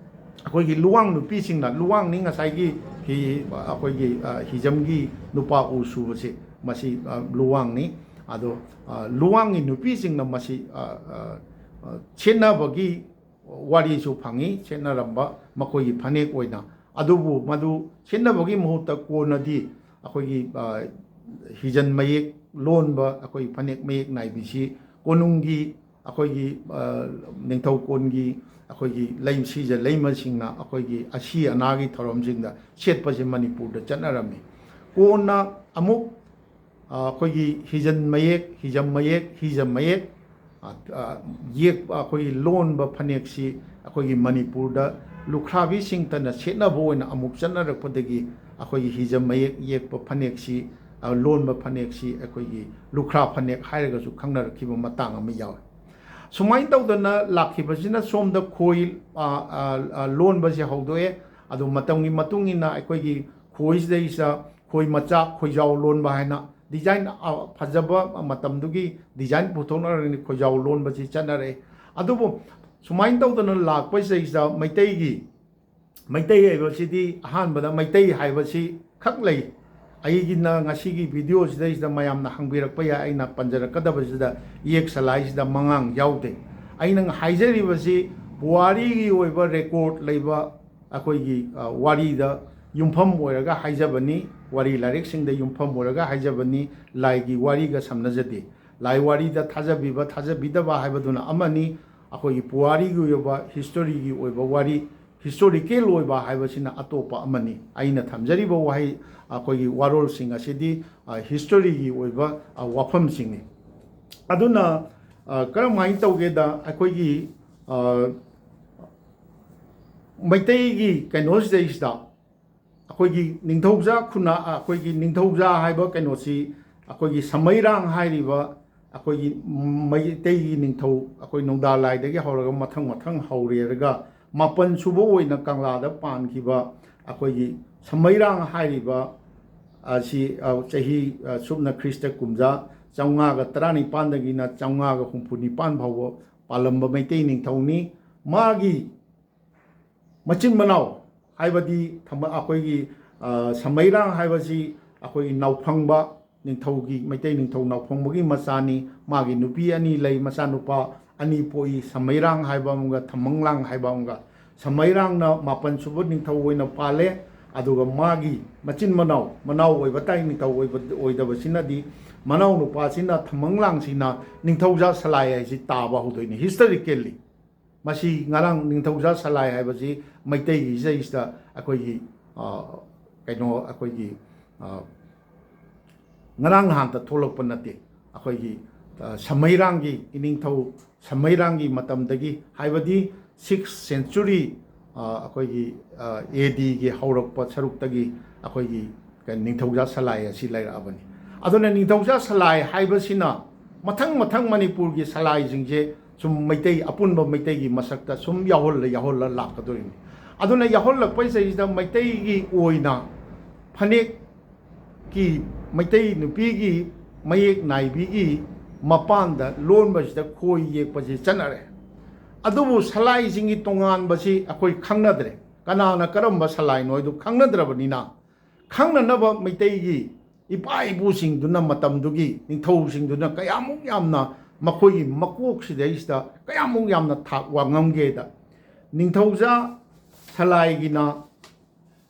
ꯑꯩꯈꯣꯏꯒꯤ ꯂꯨꯋꯥꯡ ꯅꯨꯄꯤꯁꯤꯡꯅ, ꯂꯨꯋꯥꯡꯅꯤ ꯉꯁꯥꯏꯒꯤ ꯍꯤ-, ꯑꯩꯈꯣꯏꯒꯤ, ꯑ, ꯍꯤꯖꯝꯒꯤ ꯅꯨꯄꯥ ꯎ ꯁꯨꯕꯁꯦ, ꯃꯁꯤ, ꯑ, ꯂꯨꯋꯥꯡꯅꯤ꯫ ꯑꯗꯣ, ꯑ, ꯂꯨꯋꯥꯡꯒꯤ ꯅꯨꯄꯤꯁꯤꯡꯅ ꯃꯁꯤ, ꯑ, ꯑ, ꯑ, ꯁꯦꯠꯅꯕꯒꯤ ꯋꯥꯔꯤꯁꯨ ꯐꯪꯉꯤ, ꯁꯦꯠꯅꯔꯝꯕ ꯃꯈꯣꯏꯒꯤ ꯐꯅꯦꯛ ꯑꯣꯏꯅ꯫ ꯑꯗꯨꯕꯨ ꯃꯗꯨ ꯁꯦꯠꯅꯕꯒꯤ ꯃꯍꯨꯠꯇ ꯀꯣꯟꯅꯗꯤ ꯑꯩꯈꯣꯏꯒꯤ, ꯑ, ꯍꯤꯖꯟ ꯃꯌꯦꯛ ꯂꯣꯟꯕ, ꯑꯩꯈꯣꯏ ꯐꯅꯦꯛ ꯃꯌꯦꯛ ꯅꯥꯏꯕꯤꯁꯤ ꯀꯣꯅꯨꯡꯒꯤ, ꯑꯩꯈꯣꯏꯒꯤ, ꯑ, ꯅꯤꯡꯊꯧ ꯀꯣꯟꯒꯤ ꯑꯩꯈꯣꯏꯒꯤ ꯂꯩ, ꯁꯤꯖ ꯂꯩꯃꯁꯤꯡꯅ ꯑꯩꯈꯣꯏꯒꯤ ꯑꯁꯤ ꯑꯅꯥꯒꯤ ꯊꯧꯔꯝꯁꯤꯡꯗ ꯁꯦꯠꯄꯁꯦ ꯃꯅꯤꯄꯨꯔꯗ ꯆꯠꯅꯔꯝꯃꯤ꯫ ꯀꯣꯟꯅ ꯑꯃꯨꯛ, ꯑ, ꯑꯩꯈꯣꯏꯒꯤ ꯍꯤꯖꯟ ꯃꯌꯦꯛ, ꯍꯤꯖꯝ ꯃꯌꯦꯛ, ꯍꯤꯖꯝ ꯃꯌꯦꯛ, ꯑ, ꯑ, ꯌꯦꯛꯄ, ꯑꯩꯈꯣꯏꯒꯤ ꯂꯣꯟꯕ ꯐꯅꯦꯛꯁꯤ ꯑꯩꯈꯣꯏꯒꯤ ꯃꯅꯤꯄꯨꯔꯗ ꯂꯨꯈ꯭ꯔꯥꯕꯤꯁꯤꯡꯇꯅ ꯁꯦꯠꯅꯕ ꯑꯣꯏꯅ ꯑꯃꯨꯛ ꯆꯠꯅꯔꯛꯄꯗꯒꯤ ꯑꯩꯈꯣꯏꯒꯤ ꯍꯤꯖꯝ ꯃꯌꯦꯛ ꯌꯦꯛꯄ ꯐꯅꯦꯛꯁꯤ, ꯑ, ꯂꯣꯟꯕ ꯐꯅꯦꯛꯁꯤ ꯑꯩꯈꯣꯏꯒꯤ ꯂꯨꯈ꯭ꯔꯥ ꯐꯅꯦꯛ ꯍꯥꯏꯔꯒꯁꯨ ꯈꯪꯅꯔꯛꯈꯤꯕ ꯃꯇꯥꯡ ꯑꯃ ꯌꯥꯎꯏ꯫ ꯁꯨꯃꯥꯏꯅ ꯇꯧꯗꯅ ꯂꯥꯛꯈꯤꯕꯁꯤꯅ ꯁꯣꯝꯗ ꯈꯣꯏ, ꯑ, ꯑ, ꯑ, ꯂꯣꯟꯕꯁꯦ ꯍꯧꯗꯣꯛꯑꯦ꯫ ꯑꯗꯨ ꯃꯇꯝꯒꯤ ꯃꯇꯨꯡ ꯏꯟꯅ ꯑꯩꯈꯣꯏꯒꯤ ꯈꯣꯏꯁꯤꯗꯩꯁꯤꯗ ꯈꯣꯏ ꯃꯆꯥ, ꯈꯣꯏꯖꯥꯎ ꯂꯣꯟꯕ ꯍꯥꯏꯅ design, ꯑ, ꯐꯖꯕ ꯃꯇꯝꯗꯨꯒꯤ design ꯄꯨꯊꯣꯛꯅꯔꯒꯅꯤ ꯈꯣꯏꯖꯥꯎ ꯂꯣꯟꯕꯁꯤ ꯆꯠꯅꯔꯛꯑꯦ꯫ ꯑꯗꯨꯕꯨ ꯁꯨꯃꯥꯏꯅ ꯇꯧꯗꯅ ꯂꯥꯛꯄꯁꯤꯗꯩꯁꯤꯗ ꯃꯩꯇꯩꯒꯤ, ꯃꯩꯇꯩ ꯍꯥꯏꯕꯁꯤꯗꯤ ꯑꯍꯥꯟꯕꯗ ꯃꯩꯇꯩ ꯍꯥꯏꯕꯁꯤ ꯈꯛ ꯂꯩ꯫ ꯑꯩꯒꯤꯅ ꯉꯁꯤꯒꯤ video ꯁꯤꯗꯩꯁꯤꯗ ꯃꯌꯥꯝꯅ ꯍꯪꯕꯤꯔꯛꯄ ꯌꯥꯏ, ꯑꯩꯅ ꯄꯟꯖꯔꯛꯀꯗꯕꯁꯤꯗ ꯏꯌꯦꯛ ꯁꯂꯥꯏꯁꯤꯗ ꯃꯉꯥꯡ ꯌꯥꯎꯗꯦ꯫ ꯑꯩꯅ ꯍꯥꯏꯖꯔꯤꯕꯁꯤ ꯄꯨꯋꯥꯔꯤꯒꯤ ꯑꯣꯏꯕ record ꯂꯩꯕ ꯑꯩꯈꯣꯏꯒꯤ, ꯑ, ꯋꯥꯔꯤꯗ ꯌꯨꯝꯐꯝ ꯑꯣꯏꯔꯒ ꯍꯥꯏꯖꯕꯅꯤ, ꯋꯥꯔꯤ ꯂꯥꯏꯔꯤꯛꯁꯤꯡꯗ ꯌꯨꯝꯐꯝ ꯑꯣꯏꯔꯒ ꯍꯥꯏꯖꯕꯅꯤ, ꯂꯥꯏꯒꯤ ꯋꯥꯔꯤꯒ ꯁꯝꯅꯖꯗꯦ꯫ ꯂꯥꯏ ꯋꯥꯔꯤꯗ ꯊꯥꯖꯕꯤꯕ ꯊꯥꯖꯕꯤꯗꯕ ꯍꯥꯏꯕꯗꯨꯅ ꯑꯃꯅꯤ, ꯑꯩꯈꯣꯏꯒꯤ ꯄꯨꯋꯥꯔꯤꯒꯤ ꯑꯣꯏꯕ, history ꯒꯤ ꯑꯣꯏꯕ ꯋꯥꯔꯤ, historical ꯑꯣꯏꯕ ꯍꯥꯏꯕꯁꯤꯅ ꯑꯇꯣꯞꯄ ꯑꯃꯅꯤ꯫ ꯑꯩꯅ ꯊꯝꯖꯔꯤꯕ ꯋꯥꯍꯩ, ꯑꯩꯈꯣꯏꯒꯤ ꯋꯥꯔꯣꯜꯁꯤꯡ ꯑꯁꯤꯗꯤ, ꯑ, history ꯒꯤ ꯑꯣꯏꯕ, ꯑ, ꯋꯥꯐꯝꯁꯤꯡꯅꯤ꯫ ꯑꯗꯨꯅ, ꯑ, ꯀꯔꯝꯍꯥꯏꯅ ꯇꯧꯒꯦꯗ, ꯑꯩꯈꯣꯏꯒꯤ, ꯑ, ꯃꯩꯇꯩꯒꯤ ꯀꯩꯅꯣꯁꯤꯗꯩꯁꯤꯗ ꯑꯩꯈꯣꯏꯒꯤ ꯅꯤꯡꯊꯧꯖꯥ ꯈꯨꯟꯅ-, ꯑꯩꯈꯣꯏꯒꯤ ꯅꯤꯡꯊꯧꯖꯥ ꯍꯥꯏꯕ ꯀꯩꯅꯣꯁꯤ ꯑꯩꯈꯣꯏꯒꯤ ꯁꯃꯩꯔꯥꯡ ꯍꯥꯏꯔꯤꯕ ꯑꯩꯈꯣꯏꯒꯤ ꯃꯩꯇꯩꯒꯤ ꯅꯤꯡꯊꯧ, ꯑꯩꯈꯣꯏ ꯅꯣꯡꯗꯥ ꯂꯥꯏꯗꯒꯤ ꯍꯧꯔꯒ ꯃꯊꯪ ꯃꯊꯪ ꯍꯧꯔꯦꯔꯒ ꯃꯥꯄꯟ ꯁꯨꯕ ꯑꯣꯏꯅ ꯀꯪꯂꯥꯗ ꯄꯥꯟꯈꯤꯕ ꯑꯩꯈꯣꯏꯒꯤ ꯁꯃꯩꯔꯥꯡ ꯍꯥꯏꯔꯤꯕ ꯑꯁꯤ, ꯑ, ꯆꯍꯤ, ꯑ, ꯁꯨꯞꯅ ꯈ꯭ꯔꯤꯁꯇ ꯀꯨꯝꯖꯥ ꯆꯥꯝꯃꯉꯥꯒ ꯇꯔꯥꯅꯤꯄꯥꯟꯗꯒꯤꯅ ꯆꯥꯝꯃꯉꯥꯒ ꯍꯨꯝꯐꯨ ꯅꯤꯄꯥꯟ ꯐꯥꯎꯕ ꯄꯥꯜꯂꯝꯕ ꯃꯩꯇꯩ ꯅꯤꯡꯊꯧꯅꯤ꯫ ꯃꯥꯒꯤ ꯃꯆꯤꯟ ꯃꯅꯥꯎ ꯍꯥꯏꯕꯗꯤ ꯊꯝꯕ-, ꯑꯩꯈꯣꯏꯒꯤ, ꯑ, ꯁꯃꯩꯔꯥꯡ ꯍꯥꯏꯕꯁꯤ ꯑꯩꯈꯣꯏꯒꯤ ꯅꯥꯎꯐꯪꯕ ꯅꯤꯡꯊꯧꯒꯤ, ꯃꯩꯇꯩ ꯅꯤꯡꯊꯧ ꯅꯥꯎꯐꯪꯕꯒꯤ ꯃꯆꯥꯅꯤ꯫ ꯃꯥꯒꯤ ꯅꯨꯄꯤ ꯑꯅꯤ ꯂꯩ, ꯃꯆꯥꯅꯨꯄꯥ ꯑꯅꯤ ꯄꯣꯛꯏ, ꯁꯃꯩꯔꯥꯡ ꯍꯥꯏꯕ ꯑꯃꯒ ꯊꯝꯃꯪꯂꯥꯡ ꯍꯥꯏꯕ ꯑꯃꯒ꯫ ꯁꯃꯩꯔꯥꯡꯅ ꯃꯥꯄꯟ ꯁꯨꯕ ꯅꯤꯡꯊꯧ ꯑꯣꯏꯅ ꯄꯥꯜꯂꯦ, ꯑꯗꯨꯒ ꯃꯥꯒꯤ ꯃꯆꯤꯟ ꯃꯅꯥꯎ, ꯃꯅꯥꯎ ꯑꯣꯏꯕ ꯇꯥꯏ, ꯅꯤꯡꯊꯧ ꯑꯣꯏꯕ, ꯑꯣꯏꯗꯕꯁꯤꯅꯗꯤ, ꯃꯅꯥꯎ ꯅꯨꯄꯥꯁꯤꯅ ꯊꯝꯃꯪꯂꯥꯡꯁꯤꯅ ꯅꯤꯡꯊꯧꯖꯥ ꯁꯂꯥꯏ ꯍꯥꯏꯁꯤ ꯇꯥꯕ ꯍꯧꯗꯣꯏꯅꯤ historically꯫ ꯃꯁꯤ ꯉꯔꯥꯡ ꯅꯤꯡꯊꯧꯖꯥ ꯁꯂꯥꯏ ꯍꯥꯏꯕꯁꯤ ꯃꯩꯇꯩꯒꯤ ꯏꯁꯩꯁꯤꯗ ꯑꯩꯈꯣꯏꯒꯤ, ꯑ, ꯀꯩꯅꯣ, ꯑꯩꯈꯣꯏꯒꯤ, ꯑ, ꯉꯔꯥꯡ ꯅꯍꯥꯟꯇ ꯊꯣꯛꯂꯛꯄ ꯅꯠꯇꯦ꯫ ꯑꯩꯈꯣꯏꯒꯤ, ꯑ, ꯁꯃꯩꯔꯥꯡꯒꯤ, ꯏꯅꯤꯡꯊꯧ ꯁꯃꯩꯔꯥꯡꯒꯤ ꯃꯇꯝꯗꯒꯤ, ꯍꯥꯏꯕꯗꯤ sixth century, ꯑ, ꯑꯩꯈꯣꯏꯒꯤ, ꯑ, AD ꯒꯤ ꯍꯧꯔꯛꯄ ꯁꯔꯨꯛꯇꯒꯤ ꯑꯩꯈꯣꯏꯒꯤ ꯀ-, ꯅꯤꯡꯊꯧꯖꯥ ꯁꯂꯥꯏ ꯑꯁꯤ ꯂꯩꯔꯛꯑꯕꯅꯤ꯫ ꯑꯗꯨꯅ ꯅꯤꯡꯊꯧꯖꯥ ꯁꯂꯥꯏ ꯍꯥꯏꯕꯁꯤꯅ ꯃꯊꯪ ꯃꯊꯪ ꯃꯅꯤꯄꯨꯔꯒꯤ ꯁꯂꯥꯏꯁꯤꯡꯁꯦ ꯁꯨꯝ ꯃꯩꯇꯩ, ꯑꯄꯨꯟꯕ ꯃꯩꯇꯩꯒꯤ ꯃꯁꯛꯇ ꯁꯨꯝ ꯌꯥꯎꯍꯜꯂ, ꯌꯥꯎꯍꯜꯂ ꯂꯥꯛꯀꯗꯣꯔꯤꯅꯤ꯫ ꯑꯗꯨꯅ ꯌꯥꯎꯍꯜꯂꯛꯄꯁꯤꯗꯩꯁꯤꯗ ꯃꯩꯇꯩꯒꯤ ꯑꯣꯏꯅ ꯐꯅꯦꯛꯀꯤ, ꯃꯩꯇꯩ ꯅꯨꯄꯤꯒꯤ ꯃꯌꯦꯛ ꯅꯥꯏꯕꯤꯒꯤ ꯃꯄꯥꯟꯗ ꯂꯣꯟꯕꯁꯤꯗ ꯈꯣꯏ ꯌꯦꯛꯄꯁꯤ ꯆꯠꯅꯔꯦ꯫ ꯑꯗꯨꯕꯨ ꯁꯂꯥꯏꯁꯤꯡꯒꯤ ꯇꯣꯉꯥꯟꯕꯁꯤ ꯑꯩꯈꯣꯏ ꯈꯪꯅꯗ꯭ꯔꯦ꯫ ꯀꯅꯥꯅ ꯀꯔꯝꯕ ꯁꯂꯥꯏꯅꯣ ꯍꯥꯏꯗꯨ ꯈꯪꯅꯗ꯭ꯔꯕꯅꯤꯅ, ꯈꯪꯅꯅꯕ ꯃꯩꯇꯩꯒꯤ ꯏꯄꯥ ꯏꯄꯨꯁꯤꯡꯗꯨꯅ, ꯃꯇꯝꯗꯨꯒꯤ ꯅꯤꯡꯊꯧꯁꯤꯡꯗꯨꯅ ꯀꯌꯥꯃꯨꯛ ꯌꯥꯝꯅ ꯃꯈꯣꯏꯒꯤ ꯃꯀꯣꯛꯁꯤꯗꯩꯁꯤꯗ ꯀꯌꯥꯃꯨꯛ ꯌꯥꯝꯅ ꯊꯥꯛ ꯋꯥꯡꯉꯝꯒꯦꯗ, ꯅꯤꯡꯊꯧꯖꯥ ꯁꯂꯥꯏꯒꯤꯅ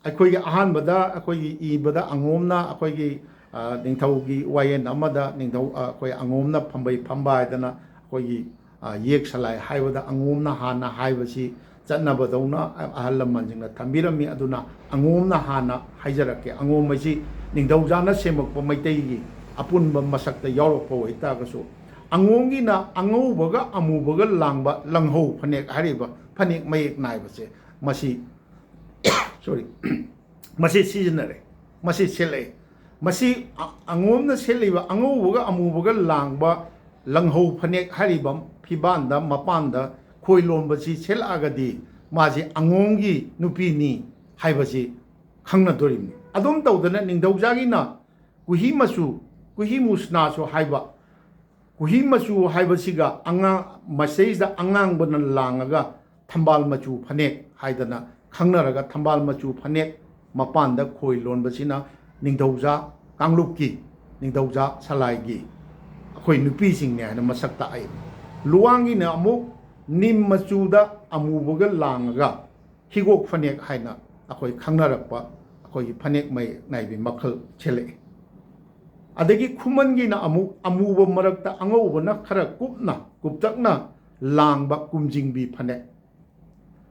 ꯑꯩꯈꯣꯏꯒꯤ ꯑꯍꯥꯟꯕꯗ ꯑꯩꯈꯣꯏꯒꯤ ꯏꯕꯗ ꯑꯉꯣꯝꯅ ꯑꯩꯈꯣꯏꯒꯤ, ꯑ, ꯅꯤꯡꯊꯧꯒꯤ ꯋꯥꯌꯦꯟ ꯑꯃꯗ ꯅꯤꯡꯊꯧ, ꯑ, ꯑꯩꯈꯣꯏ ꯑꯉꯣꯝꯅ ꯐꯝꯕꯩ ꯐꯝꯕ ꯍꯥꯏꯗꯅ ꯑꯩꯈꯣꯏꯒꯤ, ꯑ, ꯌꯦꯛ ꯁꯂꯥꯏ ꯍꯥꯏꯕꯗ ꯑꯉꯣꯝꯅ ꯍꯥꯟꯅ ꯍꯥꯏꯕꯁꯤ ꯆꯠꯅꯕꯗꯧꯅ ꯑꯍꯜ ꯂꯃꯟꯁꯤꯡꯅ ꯊꯝꯕꯤꯔꯝꯃꯤ꯫ ꯑꯗꯨꯅ ꯑꯉꯣꯝꯅ ꯍꯥꯟꯅ ꯍꯥꯏꯖꯔꯛꯀꯦ꯫ ꯑꯉꯣꯝ ꯍꯥꯏꯁꯤ ꯅꯤꯡꯊꯧꯖꯥꯅ ꯁꯦꯝꯃꯛꯄ ꯃꯩꯇꯩꯒꯤ ꯑꯄꯨꯟꯕ ꯃꯁꯛꯇ ꯌꯥꯎꯔꯛꯄ ꯑꯣꯏꯇꯥꯔꯒꯁꯨ, ꯑꯉꯣꯝꯒꯤꯅ ꯑꯉꯧꯕꯒ ꯑꯃꯨꯕꯒ ꯂꯥꯡꯕ ꯂꯪꯍꯧ ꯐꯅꯦꯛ ꯍꯥꯏꯔꯤꯕ ꯐꯅꯦꯛ ꯃꯌꯦꯛ ꯅꯥꯏꯕꯁꯦ, ꯃꯁꯤ, sorry, ꯃꯁꯤ ꯁꯤꯖꯤꯟꯅꯔꯦ, ꯃꯁꯤ ꯁꯦꯠꯂꯛꯑꯦ꯫ ꯃꯁꯤ ꯑ-, ꯑꯉꯣꯝꯅ ꯁꯦꯠꯂꯤꯕ ꯑꯉꯧꯕꯒ ꯑꯃꯨꯕꯒ ꯂꯥꯡꯕ ꯂꯪꯍꯧ ꯐꯅꯦꯛ ꯍꯥꯏꯔꯤꯕ ꯐꯤꯕꯥꯟꯗ, ꯃꯄꯥꯟꯗ ꯈꯣꯏ ꯂꯣꯝꯕꯁꯤ ꯁꯦꯠꯂꯛꯑꯒꯗꯤ ꯃꯥꯁꯤ ꯑꯉꯣꯝꯒꯤ ꯅꯨꯄꯤꯅꯤ ꯍꯥꯏꯕꯁꯤ ꯈꯪꯅꯗꯣꯔꯤꯕꯅꯤ꯫ ꯑꯗꯨꯝ ꯇꯧꯗꯅ ꯅꯤꯡꯊꯧꯖꯥꯒꯤꯅ ꯀꯨꯍꯤ ꯃꯆꯨ, ꯀꯨꯍꯤ ꯃꯨꯁꯅꯥꯁꯨ ꯍꯥꯏꯕ, ꯀꯨꯍꯤ ꯃꯆꯨ ꯍꯥꯏꯕꯁꯤꯒ ꯑꯉꯥꯡ-, ꯃꯁꯤꯗꯩꯁꯤꯗ ꯑꯉꯥꯡꯕꯅ ꯂꯥꯡꯉꯒ ꯊꯝꯕꯥꯜ ꯃꯆꯨ ꯐꯅꯦꯛ, ꯍꯥꯏꯗꯅ ꯈꯪꯅꯔꯒ ꯊꯝꯕꯥꯜ ꯃꯆꯨ ꯐꯅꯦꯛ ꯃꯄꯥꯟꯗ ꯈꯣꯏ ꯂꯣꯟꯕꯁꯤꯅ ꯅꯤꯡꯊꯧꯖꯥ ꯀꯥꯡꯂꯨꯞꯀꯤ, ꯅꯤꯡꯊꯧꯖꯥ ꯁꯂꯥꯏꯒꯤ ꯑꯩꯈꯣꯏ ꯅꯨꯄꯤꯁꯤꯡꯅꯦ ꯍꯥꯏꯅ ꯃꯁꯛ ꯇꯥꯛꯏ꯫ ꯂꯨꯋꯥꯡꯒꯤꯅ ꯑꯃꯨꯛ ꯅꯤꯝ ꯃꯆꯨꯗ ꯑꯃꯨꯕꯒ ꯂꯥꯡꯉꯒ ꯍꯤꯒꯣꯛ ꯐꯅꯦꯛ ꯍꯥꯏꯅ ꯑꯩꯈꯣꯏ ꯈꯪꯅꯔꯛꯄ ꯑꯩꯈꯣꯏꯒꯤ ꯐꯅꯦꯛ ꯃꯌꯦꯛ ꯅꯥꯏꯕꯤ ꯃꯈꯜ ꯁꯦꯠꯂꯛꯏ꯫ ꯑꯗꯒꯤ ꯈꯨꯃꯟꯒꯤꯅ ꯑꯃꯨꯛ ꯑꯃꯨꯕ ꯃꯔꯛꯇ ꯑꯉꯧꯕꯅ ꯈꯔ ꯀꯨꯞꯅ, ꯀꯨꯞꯇꯛꯅ ꯂꯥꯡꯕ ꯀꯨꯝꯖꯤꯡꯕꯤ ꯐꯅꯦꯛ꯫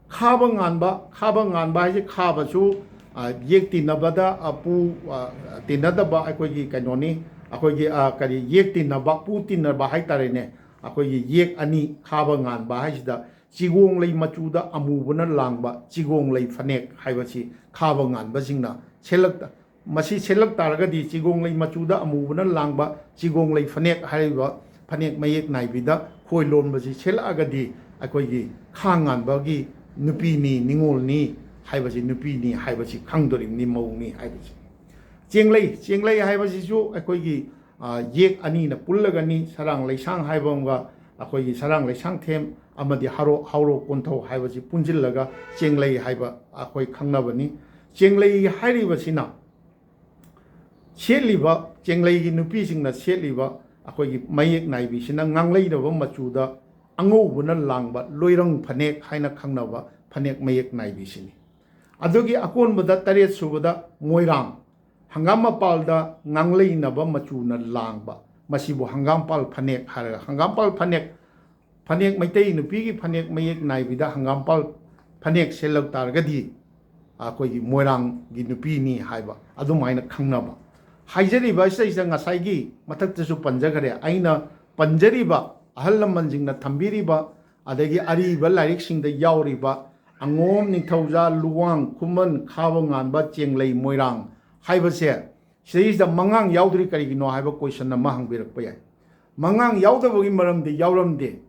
ꯈꯥꯕ ꯉꯥꯟꯕ, ꯈꯥꯕ ꯉꯥꯟꯕ ꯍꯥꯏꯁꯦ ꯈꯥꯕꯁꯨ, ꯑ, ꯌꯦꯛ ꯇꯤꯟꯅꯕꯗ, ꯑ, ꯄꯨ, ꯑ, ꯇꯤꯟꯅꯗꯕ ꯑꯩꯈꯣꯏꯒꯤ ꯀꯩꯅꯣꯅꯤ, ꯑꯩꯈꯣꯏꯒꯤ, ꯑ, ꯀꯔꯤ, ꯌꯦꯛ ꯇꯤꯟꯅꯕ, ꯄꯨ ꯇꯤꯟꯅꯕ ꯍꯥꯏꯇꯥꯔꯦꯅꯦ꯫ ꯑꯩꯈꯣꯏꯒꯤ ꯌꯦꯛ ꯑꯅꯤ ꯈꯥꯕ ꯉꯥꯟꯕ ꯍꯥꯏꯁꯤꯗ ꯆꯤꯒꯣꯡꯂꯩ ꯃꯆꯨꯗ ꯑꯃꯨꯕꯅ ꯂꯥꯡꯕ ꯆꯤꯒꯣꯡꯂꯩ ꯐꯅꯦꯛ ꯍꯥꯏꯕꯁꯤ ꯈꯥꯕ ꯉꯥꯟꯕꯁꯤꯡꯅ ꯁꯦꯠꯂꯛꯇ-, ꯃꯁꯤ ꯁꯦꯠꯂꯛ ꯇꯥꯔꯒꯗꯤ ꯆꯤꯒꯣꯡꯂꯩ ꯃꯆꯨꯗ ꯑꯃꯨꯕꯅ ꯂꯥꯡꯕ ꯆꯤꯒꯣꯡꯂꯩ ꯐꯅꯦꯛ ꯍꯥꯏꯔꯤꯕ ꯐꯅꯦꯛ ꯃꯌꯦꯛ ꯅꯥꯏꯕꯤꯗ ꯈꯣꯏ ꯂꯣꯟꯕꯁꯤ ꯁꯦꯠꯂꯛꯑꯒꯗꯤ ꯑꯩꯈꯣꯏꯒꯤ ꯈꯥ ꯉꯥꯟꯕꯒꯤ ꯅꯨꯄꯤꯅꯤ, ꯅꯤꯉꯣꯜꯅꯤ ꯍꯥꯏꯕꯁꯤ, ꯅꯨꯄꯤꯅꯤ ꯍꯥꯏꯕꯁꯤ ꯈꯪꯗꯣꯔꯤꯕꯅꯤ, ꯃꯧꯅꯤ ꯍꯥꯏꯕꯁꯤ꯫ ꯆꯦꯡꯂꯩ, ꯆꯦꯡꯂꯩ ꯍꯥꯏꯕꯁꯤꯁꯨ ꯑꯩꯈꯣꯏꯒꯤ, ꯑ, ꯌꯦꯛ ꯑꯅꯤꯅ ꯄꯨꯜꯂꯒꯅꯤ꯫ ꯁꯔꯥꯡ ꯂꯩꯁꯥꯡ ꯍꯥꯏꯕ ꯑꯃꯒ ꯑꯩꯈꯣꯏꯒꯤ ꯁꯔꯥꯡ ꯂꯩꯁꯥꯡꯊꯦꯝ ꯑꯃꯗꯤ ꯍꯥꯔꯣ-, ꯍꯥꯎꯔꯣꯛ ꯀꯣꯟꯊꯧ ꯍꯥꯏꯕꯁꯤ ꯄꯨꯟꯁꯤꯜꯂꯒ ꯆꯦꯡꯂꯩ ꯍꯥꯏꯕ ꯑꯩꯈꯣꯏ ꯈꯪꯅꯕꯅꯤ꯫ ꯆꯦꯡꯂꯩ ꯍꯥꯏꯔꯤꯕꯁꯤꯅ ꯁꯦꯠꯂꯤꯕ, ꯆꯦꯡꯂꯩꯒꯤ ꯅꯨꯄꯤꯁꯤꯡꯅ ꯁꯦꯠꯂꯤꯕ ꯑꯩꯈꯣꯏꯒꯤ ꯃꯌꯦꯛ ꯅꯥꯏꯕꯤꯁꯤꯅ ꯉꯥꯡꯂꯩꯅꯕ ꯃꯆꯨꯗ ꯑꯉꯧꯕꯅ ꯂꯥꯡꯕ ꯂꯣꯏꯔꯪ ꯐꯅꯦꯛ ꯍꯥꯏꯅ ꯈꯪꯅꯕ ꯐꯅꯦꯛ ꯃꯌꯦꯛ ꯅꯥꯏꯕꯤꯁꯤꯅꯤ꯫ ꯑꯗꯨꯒꯤ ꯑꯀꯣꯟꯕꯗ ꯇꯔꯦꯠ ꯁꯨꯕꯗ ꯃꯣꯏꯔꯥꯡ, ꯍꯪꯒꯥꯝ ꯃꯄꯥꯜꯗ ꯉꯥꯡꯂꯩꯅꯕ ꯃꯆꯨꯅ ꯂꯥꯡꯕ, ꯃꯁꯤꯕꯨ ꯍꯪꯒꯥꯝꯄꯥꯜ ꯐꯅꯦꯛ ꯍꯥꯏꯔꯒ, ꯍꯪꯒꯥꯝꯄꯥꯜ ꯐꯅꯦꯛ, ꯐꯅꯦꯛ, ꯃꯩꯇꯩ ꯅꯨꯄꯤꯒꯤ ꯐꯅꯦꯛ ꯃꯌꯦꯛ ꯅꯥꯏꯕꯤꯗ ꯍꯪꯒꯥꯝꯄꯥꯜ ꯐꯅꯦꯛ ꯁꯦꯠꯂꯛ ꯇꯥꯔꯒꯗꯤ ꯑꯩꯈꯣꯏꯒꯤ ꯃꯣꯏꯔꯥꯡꯒꯤ ꯅꯨꯄꯤꯅꯤ ꯍꯥꯏꯕ ꯑꯗꯨꯃꯥꯏꯅ ꯈꯪꯅꯕ꯫ ꯍꯥꯏꯖꯔꯤꯕ ꯑꯁꯤꯗꯩꯁꯤꯗ ꯉꯁꯥꯏꯒꯤ ꯃꯊꯛꯇꯁꯨ ꯄꯟꯖꯈꯔꯦ, ꯑꯩꯅ ꯄꯟꯖꯔꯤꯕ ꯑꯍꯜ ꯂꯃꯟꯁꯤꯡꯅ ꯊꯝꯕꯤꯔꯤꯕ, ꯑꯗꯒꯤ ꯑꯔꯤꯕ ꯂꯥꯏꯔꯤꯛꯁꯤꯡꯗ ꯌꯥꯎꯔꯤꯕ ꯑꯉꯣꯝ, ꯅꯤꯡꯊꯧꯖꯥ, ꯂꯨꯋꯥꯡ, ꯈꯨꯃꯟ, ꯈꯥꯕ ꯉꯥꯟꯕ, ꯆꯦꯡꯂꯩ, ꯃꯣꯏꯔꯥꯡ ꯍꯥꯏꯕꯁꯦ ꯁꯤꯗꯩꯁꯤꯗ ꯃꯉꯥꯡ ꯌꯥꯎꯗ꯭ꯔꯤ ꯀꯔꯤꯒꯤꯅꯣ ꯍꯥꯏꯕ question ꯑꯃ ꯍꯪꯕꯤꯔꯛꯄ ꯌꯥꯏ꯫ ꯃꯉꯥꯡ ꯌꯥꯎꯗꯕꯒꯤ ꯃꯔꯝꯗꯤ ꯌꯥꯎꯔꯝꯗꯦ꯫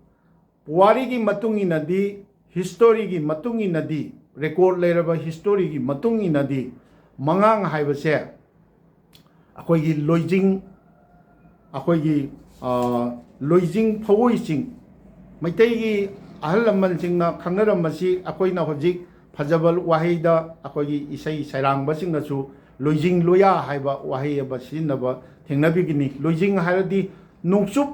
ꯄꯨꯋꯥꯔꯤꯒꯤ ꯃꯇꯨꯡ ꯏꯟꯅꯗꯤ, historyꯒꯤ ꯃꯇꯨꯡ ꯏꯟꯅꯗꯤ, record ꯂꯩꯔꯕ historyꯒꯤ ꯃꯇꯨꯡ ꯏꯟꯅꯗꯤ ꯃꯉꯥꯡ ꯍꯥꯏꯕꯁꯦ ꯑꯩꯈꯣꯏꯒꯤ ꯂꯣꯏꯖꯤꯡ, ꯑꯩꯈꯣꯏꯒꯤ, ꯑ, ꯂꯣꯏꯖꯤꯡ ꯐꯋꯣꯏ ꯆꯤꯡ, ꯃꯩꯇꯩꯒꯤ ꯑꯍꯜ ꯂꯃꯟꯁꯤꯡꯅ ꯈꯪꯅꯔꯝꯕꯁꯤ ꯑꯩꯈꯣꯏꯅ ꯍꯧꯖꯤꯛ ꯐꯖꯕ ꯋꯥꯍꯩꯗ ꯑꯩꯈꯣꯏꯒꯤ ꯏꯁꯩ ꯁꯩꯔꯥꯡꯕꯁꯤꯡꯅꯁꯨ ꯂꯣꯏꯖꯤꯡ ꯂꯣꯌꯥ ꯍꯥꯏꯕ ꯋꯥꯍꯩ ꯑꯃ ꯁꯤꯖꯤꯟꯅꯕ ꯊꯦꯡꯅꯕꯤꯒꯅꯤ꯫ ꯂꯣꯏꯖꯤꯡ ꯍꯥꯏꯔꯗꯤ ꯅꯣꯡꯆꯨꯞ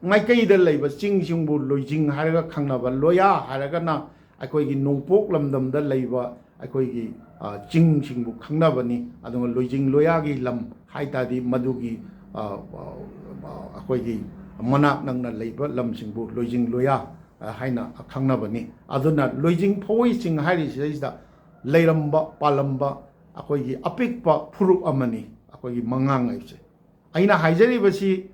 ꯃꯥꯏꯀꯩꯗ ꯂꯩꯕ ꯆꯤꯡꯁꯤꯡꯕꯨ ꯂꯣꯏꯖꯤꯡ ꯍꯥꯏꯔꯒ ꯈꯪꯅꯕ, ꯂꯣꯌꯥ ꯍꯥꯏꯔꯒꯅ ꯑꯩꯈꯣꯏꯒꯤ ꯅꯣꯡꯄꯣꯛ ꯂꯝꯗꯝꯗ ꯂꯩꯕ ꯑꯩꯈꯣꯏꯒꯤ, ꯑ, ꯆꯤꯡꯁꯤꯡꯕꯨ ꯈꯪꯅꯕꯅꯤ꯫ ꯑꯗꯨꯒ ꯂꯣꯏꯖꯤꯡ ꯂꯣꯌꯥꯒꯤ ꯂꯝ ꯍꯥꯏ ꯇꯥꯔꯗꯤ ꯃꯗꯨꯒꯤ, ꯑ, ꯑ, ꯑꯩꯈꯣꯏꯒꯤ ꯃꯅꯥꯛ ꯅꯛꯅ ꯂꯩꯕ ꯂꯝꯁꯤꯡꯕꯨ ꯂꯣꯏꯖꯤꯡ ꯂꯣꯌꯥ, ꯑ, ꯍꯥꯏꯅ ꯈꯪꯅꯕꯅꯤ꯫ ꯑꯗꯨꯅ ꯂꯣꯏꯖꯤꯡ ꯐꯧꯏ ꯆꯤꯡ ꯍꯥꯏꯔꯤꯁꯤꯗꯩꯁꯤꯗ ꯂꯩꯔꯝꯕ, ꯄꯥꯜꯂꯝꯕ ꯑꯩꯈꯣꯏꯒꯤ ꯑꯄꯤꯛꯄ ꯐꯨꯔꯨꯞ ꯑꯃꯅꯤ ꯑꯩꯈꯣꯏꯒꯤ ꯃꯉꯥꯡ ꯍꯥꯏꯕꯁꯦ꯫ ꯑꯩꯅ ꯍꯥꯏꯖꯔꯤꯕꯁꯤ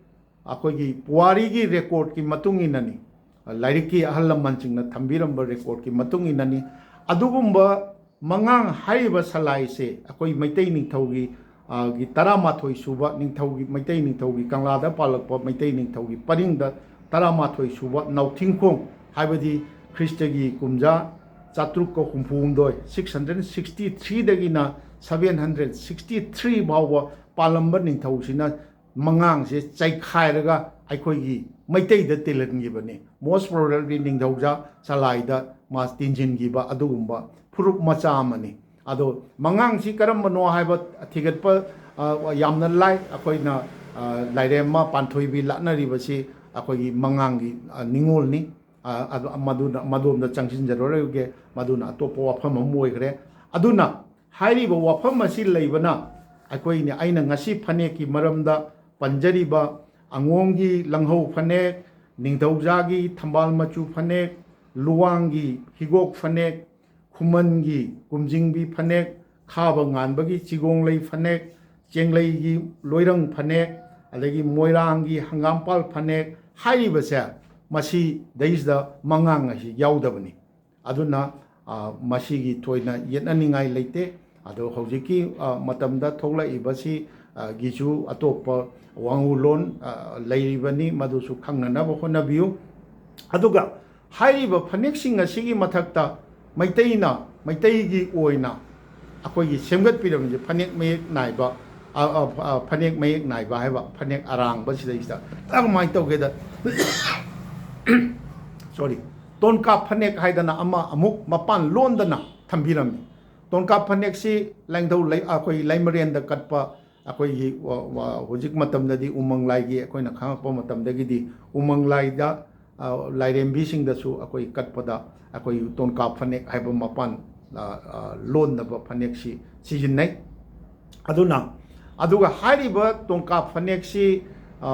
ꯑꯩꯈꯣꯏꯒꯤ ꯄꯨꯋꯥꯔꯤꯒꯤ ꯔꯦꯀꯣꯔꯠꯀꯤ ꯃꯇꯨꯡ ꯏꯟꯅꯅꯤ, ꯂꯥꯏꯔꯤꯛꯀꯤ ꯑꯍꯜ ꯂꯃꯟꯁꯤꯡꯅ ꯊꯝꯕꯤꯔꯝꯕ ꯔꯦꯀꯣꯔꯠꯀꯤ ꯃꯇꯨꯡ ꯏꯟꯅꯅꯤ꯫ ꯑꯗꯨꯒꯨꯝꯕ ꯃꯉꯥꯡ ꯍꯥꯏꯔꯤꯕ ꯁꯂꯥꯏꯁꯦ ꯑꯩꯈꯣꯏ ꯃꯩꯇꯩ ꯅꯤꯡꯊꯧꯒꯤ, ꯑ, ꯒꯤ ꯇꯔꯥꯃꯥꯊꯣꯏ ꯁꯨꯕ ꯅꯤꯡꯊꯧꯒꯤ, ꯃꯩꯇꯩ ꯅꯤꯡꯊꯧꯒꯤ, ꯀꯪꯂꯥꯗ ꯄꯥꯜꯂꯛꯄ ꯃꯩꯇꯩ ꯅꯤꯡꯊꯧꯒꯤ ꯄꯔꯤꯡꯗ ꯇꯔꯥꯃꯥꯊꯣꯏ ꯁꯨꯕ ꯅꯥꯎꯊꯤꯡꯈꯣꯡ, ꯍꯥꯏꯕꯗꯤ ꯈ꯭ꯔꯤꯁꯇꯒꯤ ꯀꯨꯝꯖꯥ ꯆꯥꯇ꯭ꯔꯨꯛꯀ ꯍꯨꯝꯐꯨ ꯍꯨꯝꯗꯣꯏ, six hundred sixty three ꯗꯒꯤꯅ seven hundred sixty three ꯐꯥꯎꯕ ꯄꯥꯜꯂꯝꯕ ꯅꯤꯡꯊꯧꯁꯤꯅ ꯃꯉꯥꯡꯁꯦ ꯆꯩꯈꯥꯏꯔꯒ ꯑꯩꯈꯣꯏꯒꯤ ꯃꯩꯇꯩꯗ ꯇꯤꯜꯍꯟꯈꯤꯕꯅꯤ꯫ Most probably ꯅꯤꯡꯊꯧꯖꯥ ꯁꯂꯥꯏꯗ ꯃꯥ ꯇꯤꯟꯁꯤꯟꯈꯤꯕ ꯑꯗꯨꯒꯨꯝꯕ ꯐꯨꯔꯨꯞ ꯃꯆꯥ ꯑꯃꯅꯤ꯫ ꯑꯗꯣ ꯃꯉꯥꯡꯁꯤ ꯀꯔꯝꯕꯅꯣ ꯍꯥꯏꯕ ꯊꯤꯒꯠꯄ, ꯑ, ꯌꯥꯝꯅ ꯂꯥꯏ꯫ ꯑꯩꯈꯣꯏꯅ, ꯑ, ꯂꯥꯏꯔꯦꯝꯃ ꯄꯥꯟꯊꯣꯏꯕꯤ ꯂꯥꯠꯅꯔꯤꯕꯁꯤ ꯑꯩꯈꯣꯏꯒꯤ ꯃꯉꯥꯡꯒꯤ, ꯑ, ꯅꯤꯡꯉꯣꯜꯅꯤ꯫ ꯑ, ꯑꯗꯨ, ꯃꯗꯨꯅ, ꯃꯗꯣꯝꯗ ꯆꯪꯁꯤꯟꯖꯔꯔꯣꯏꯒꯦ, ꯃꯗꯨꯅ ꯑꯇꯣꯞꯄ ꯋꯥꯐꯝ ꯑꯃ ꯑꯣꯏꯈ꯭ꯔꯦ꯫ ꯑꯗꯨꯅ ꯍꯥꯏꯔꯤꯕ ꯋꯥꯐꯝ ꯑꯁꯤ ꯂꯩꯕꯅ ꯑꯩꯈꯣꯏꯅ, ꯑꯩꯅ ꯉꯁꯤ ꯐꯅꯦꯛꯀꯤ ꯃꯔꯝꯗ ꯄꯟꯖꯔꯤꯕ ꯑꯉꯣꯝꯒꯤ ꯂꯪꯍꯧ ꯐꯅꯦꯛ, ꯅꯤꯡꯊꯧꯖꯥꯒꯤ ꯊꯝꯕꯥꯜ ꯃꯆꯨ ꯐꯅꯦꯛ, ꯂꯨꯋꯥꯡꯒꯤ ꯍꯤꯒꯣꯛ ꯐꯅꯦꯛ, ꯈꯨꯃꯟꯒꯤ ꯀꯨꯝꯖꯤꯡꯕꯤ ꯐꯅꯦꯛ, ꯈꯥꯕ ꯉꯥꯟꯕꯒꯤ ꯆꯤꯒꯣꯡꯂꯩ ꯐꯅꯦꯛ, ꯆꯦꯡꯂꯩꯒꯤ ꯂꯣꯏꯔꯪ ꯐꯅꯦꯛ, ꯑꯗꯒꯤ ꯃꯣꯏꯔꯥꯡꯒꯤ ꯍꯪꯒꯥꯝꯄꯥꯜ ꯐꯅꯦꯛ ꯍꯥꯏꯔꯤꯕꯁꯦ, ꯃꯁꯤꯗꯩꯁꯤꯗ ꯃꯉꯥꯡ ꯑꯁꯤ ꯌꯥꯎꯗꯕꯅꯤ꯫ ꯑꯗꯨꯅ, ꯑ, ꯃꯁꯤꯒꯤ ꯊꯣꯏꯅ ꯌꯦꯠꯅꯅꯤꯡꯉꯥꯏ ꯂꯩꯇꯦ꯫ ꯑꯗꯣ ꯍꯧꯖꯤꯛꯀꯤ, ꯑ, ꯃꯇꯝꯗ ꯊꯣꯛꯂꯛꯏꯕꯁꯤ, ꯑ, ꯒꯤꯁꯨ ꯑꯇꯣꯞꯄ ꯋꯥꯉꯨꯂꯣꯟ, ꯑ, ꯂꯩꯔꯤꯕꯅꯤ, ꯃꯗꯨꯁꯨ ꯈꯪꯅꯅꯕ ꯍꯣꯠꯅꯕꯤꯌꯨ꯫ ꯑꯗꯨꯒ ꯍꯥꯏꯔꯤꯕ ꯐꯅꯦꯛꯁꯤꯡ ꯑꯁꯤꯒꯤ ꯃꯊꯛꯇ ꯃꯩꯇꯩꯅ, ꯃꯩꯇꯩꯒꯤ ꯑꯣꯏꯅ ꯑꯩꯈꯣꯏꯒꯤ ꯁꯦꯝꯒꯠꯄꯤꯔꯝꯃꯤꯁꯦ ꯐꯅꯦꯛ ꯃꯌꯦꯛ ꯅꯥꯏꯕ, ꯑ, ꯑ, ꯑ, ꯐꯅꯦꯛ ꯃꯌꯦꯛ ꯅꯥꯏꯕ ꯍꯥꯏꯕ ꯐꯅꯦꯛ ꯑꯔꯥꯡꯕꯁꯤꯗꯩꯁꯤꯗ ꯀꯃꯥꯏꯅ ꯇꯧꯒꯦꯗ, sorry, ꯇꯣꯟꯀꯥꯞ ꯐꯅꯦꯛ ꯍꯥꯏꯗꯅ ꯑꯃ ꯑꯃꯨꯛ ꯃꯄꯥꯟ ꯂꯣꯟꯗꯅ ꯊꯝꯕꯤꯔꯝꯃꯤ꯫ ꯇꯣꯟꯀꯥꯞ ꯐꯅꯦꯛꯁꯤ ꯂꯥꯏꯅꯤꯡꯊꯧ ꯂꯩ-, ꯑꯩꯈꯣꯏ ꯂꯩꯃꯔꯦꯟꯗ ꯀꯠꯄ, ꯑꯩꯈꯣꯏꯒꯤ ꯋ-, ꯋ-, ꯍꯧꯖꯤꯛ ꯃꯇꯝꯗꯗꯤ ꯎꯃꯪ ꯂꯥꯏꯒꯤ, ꯑꯩꯈꯣꯏꯅ ꯈꯪꯉꯛꯄ ꯃꯇꯝꯗꯒꯤꯗꯤ ꯎꯃꯪ ꯂꯥꯏꯗ, ꯑ, ꯂꯥꯏꯔꯦꯝꯕꯤꯁꯤꯡꯗꯁꯨ ꯑꯩꯈꯣꯏ ꯀꯠꯄꯗ ꯑꯩꯈꯣꯏ ꯇꯣꯟꯀꯥꯞ ꯐꯅꯦꯛ ꯍꯥꯏꯕ ꯃꯄꯥꯟ, ꯑ, ꯑ, ꯂꯣꯟꯅꯕ ꯐꯅꯦꯛꯁꯤ ꯁꯤꯖꯤꯟꯅꯩ꯫ ꯑꯗꯨꯅ, ꯑꯗꯨꯒ ꯍꯥꯏꯔꯤꯕ ꯇꯣꯟꯀꯥꯞ ꯐꯅꯦꯛꯁꯤ, ꯑ,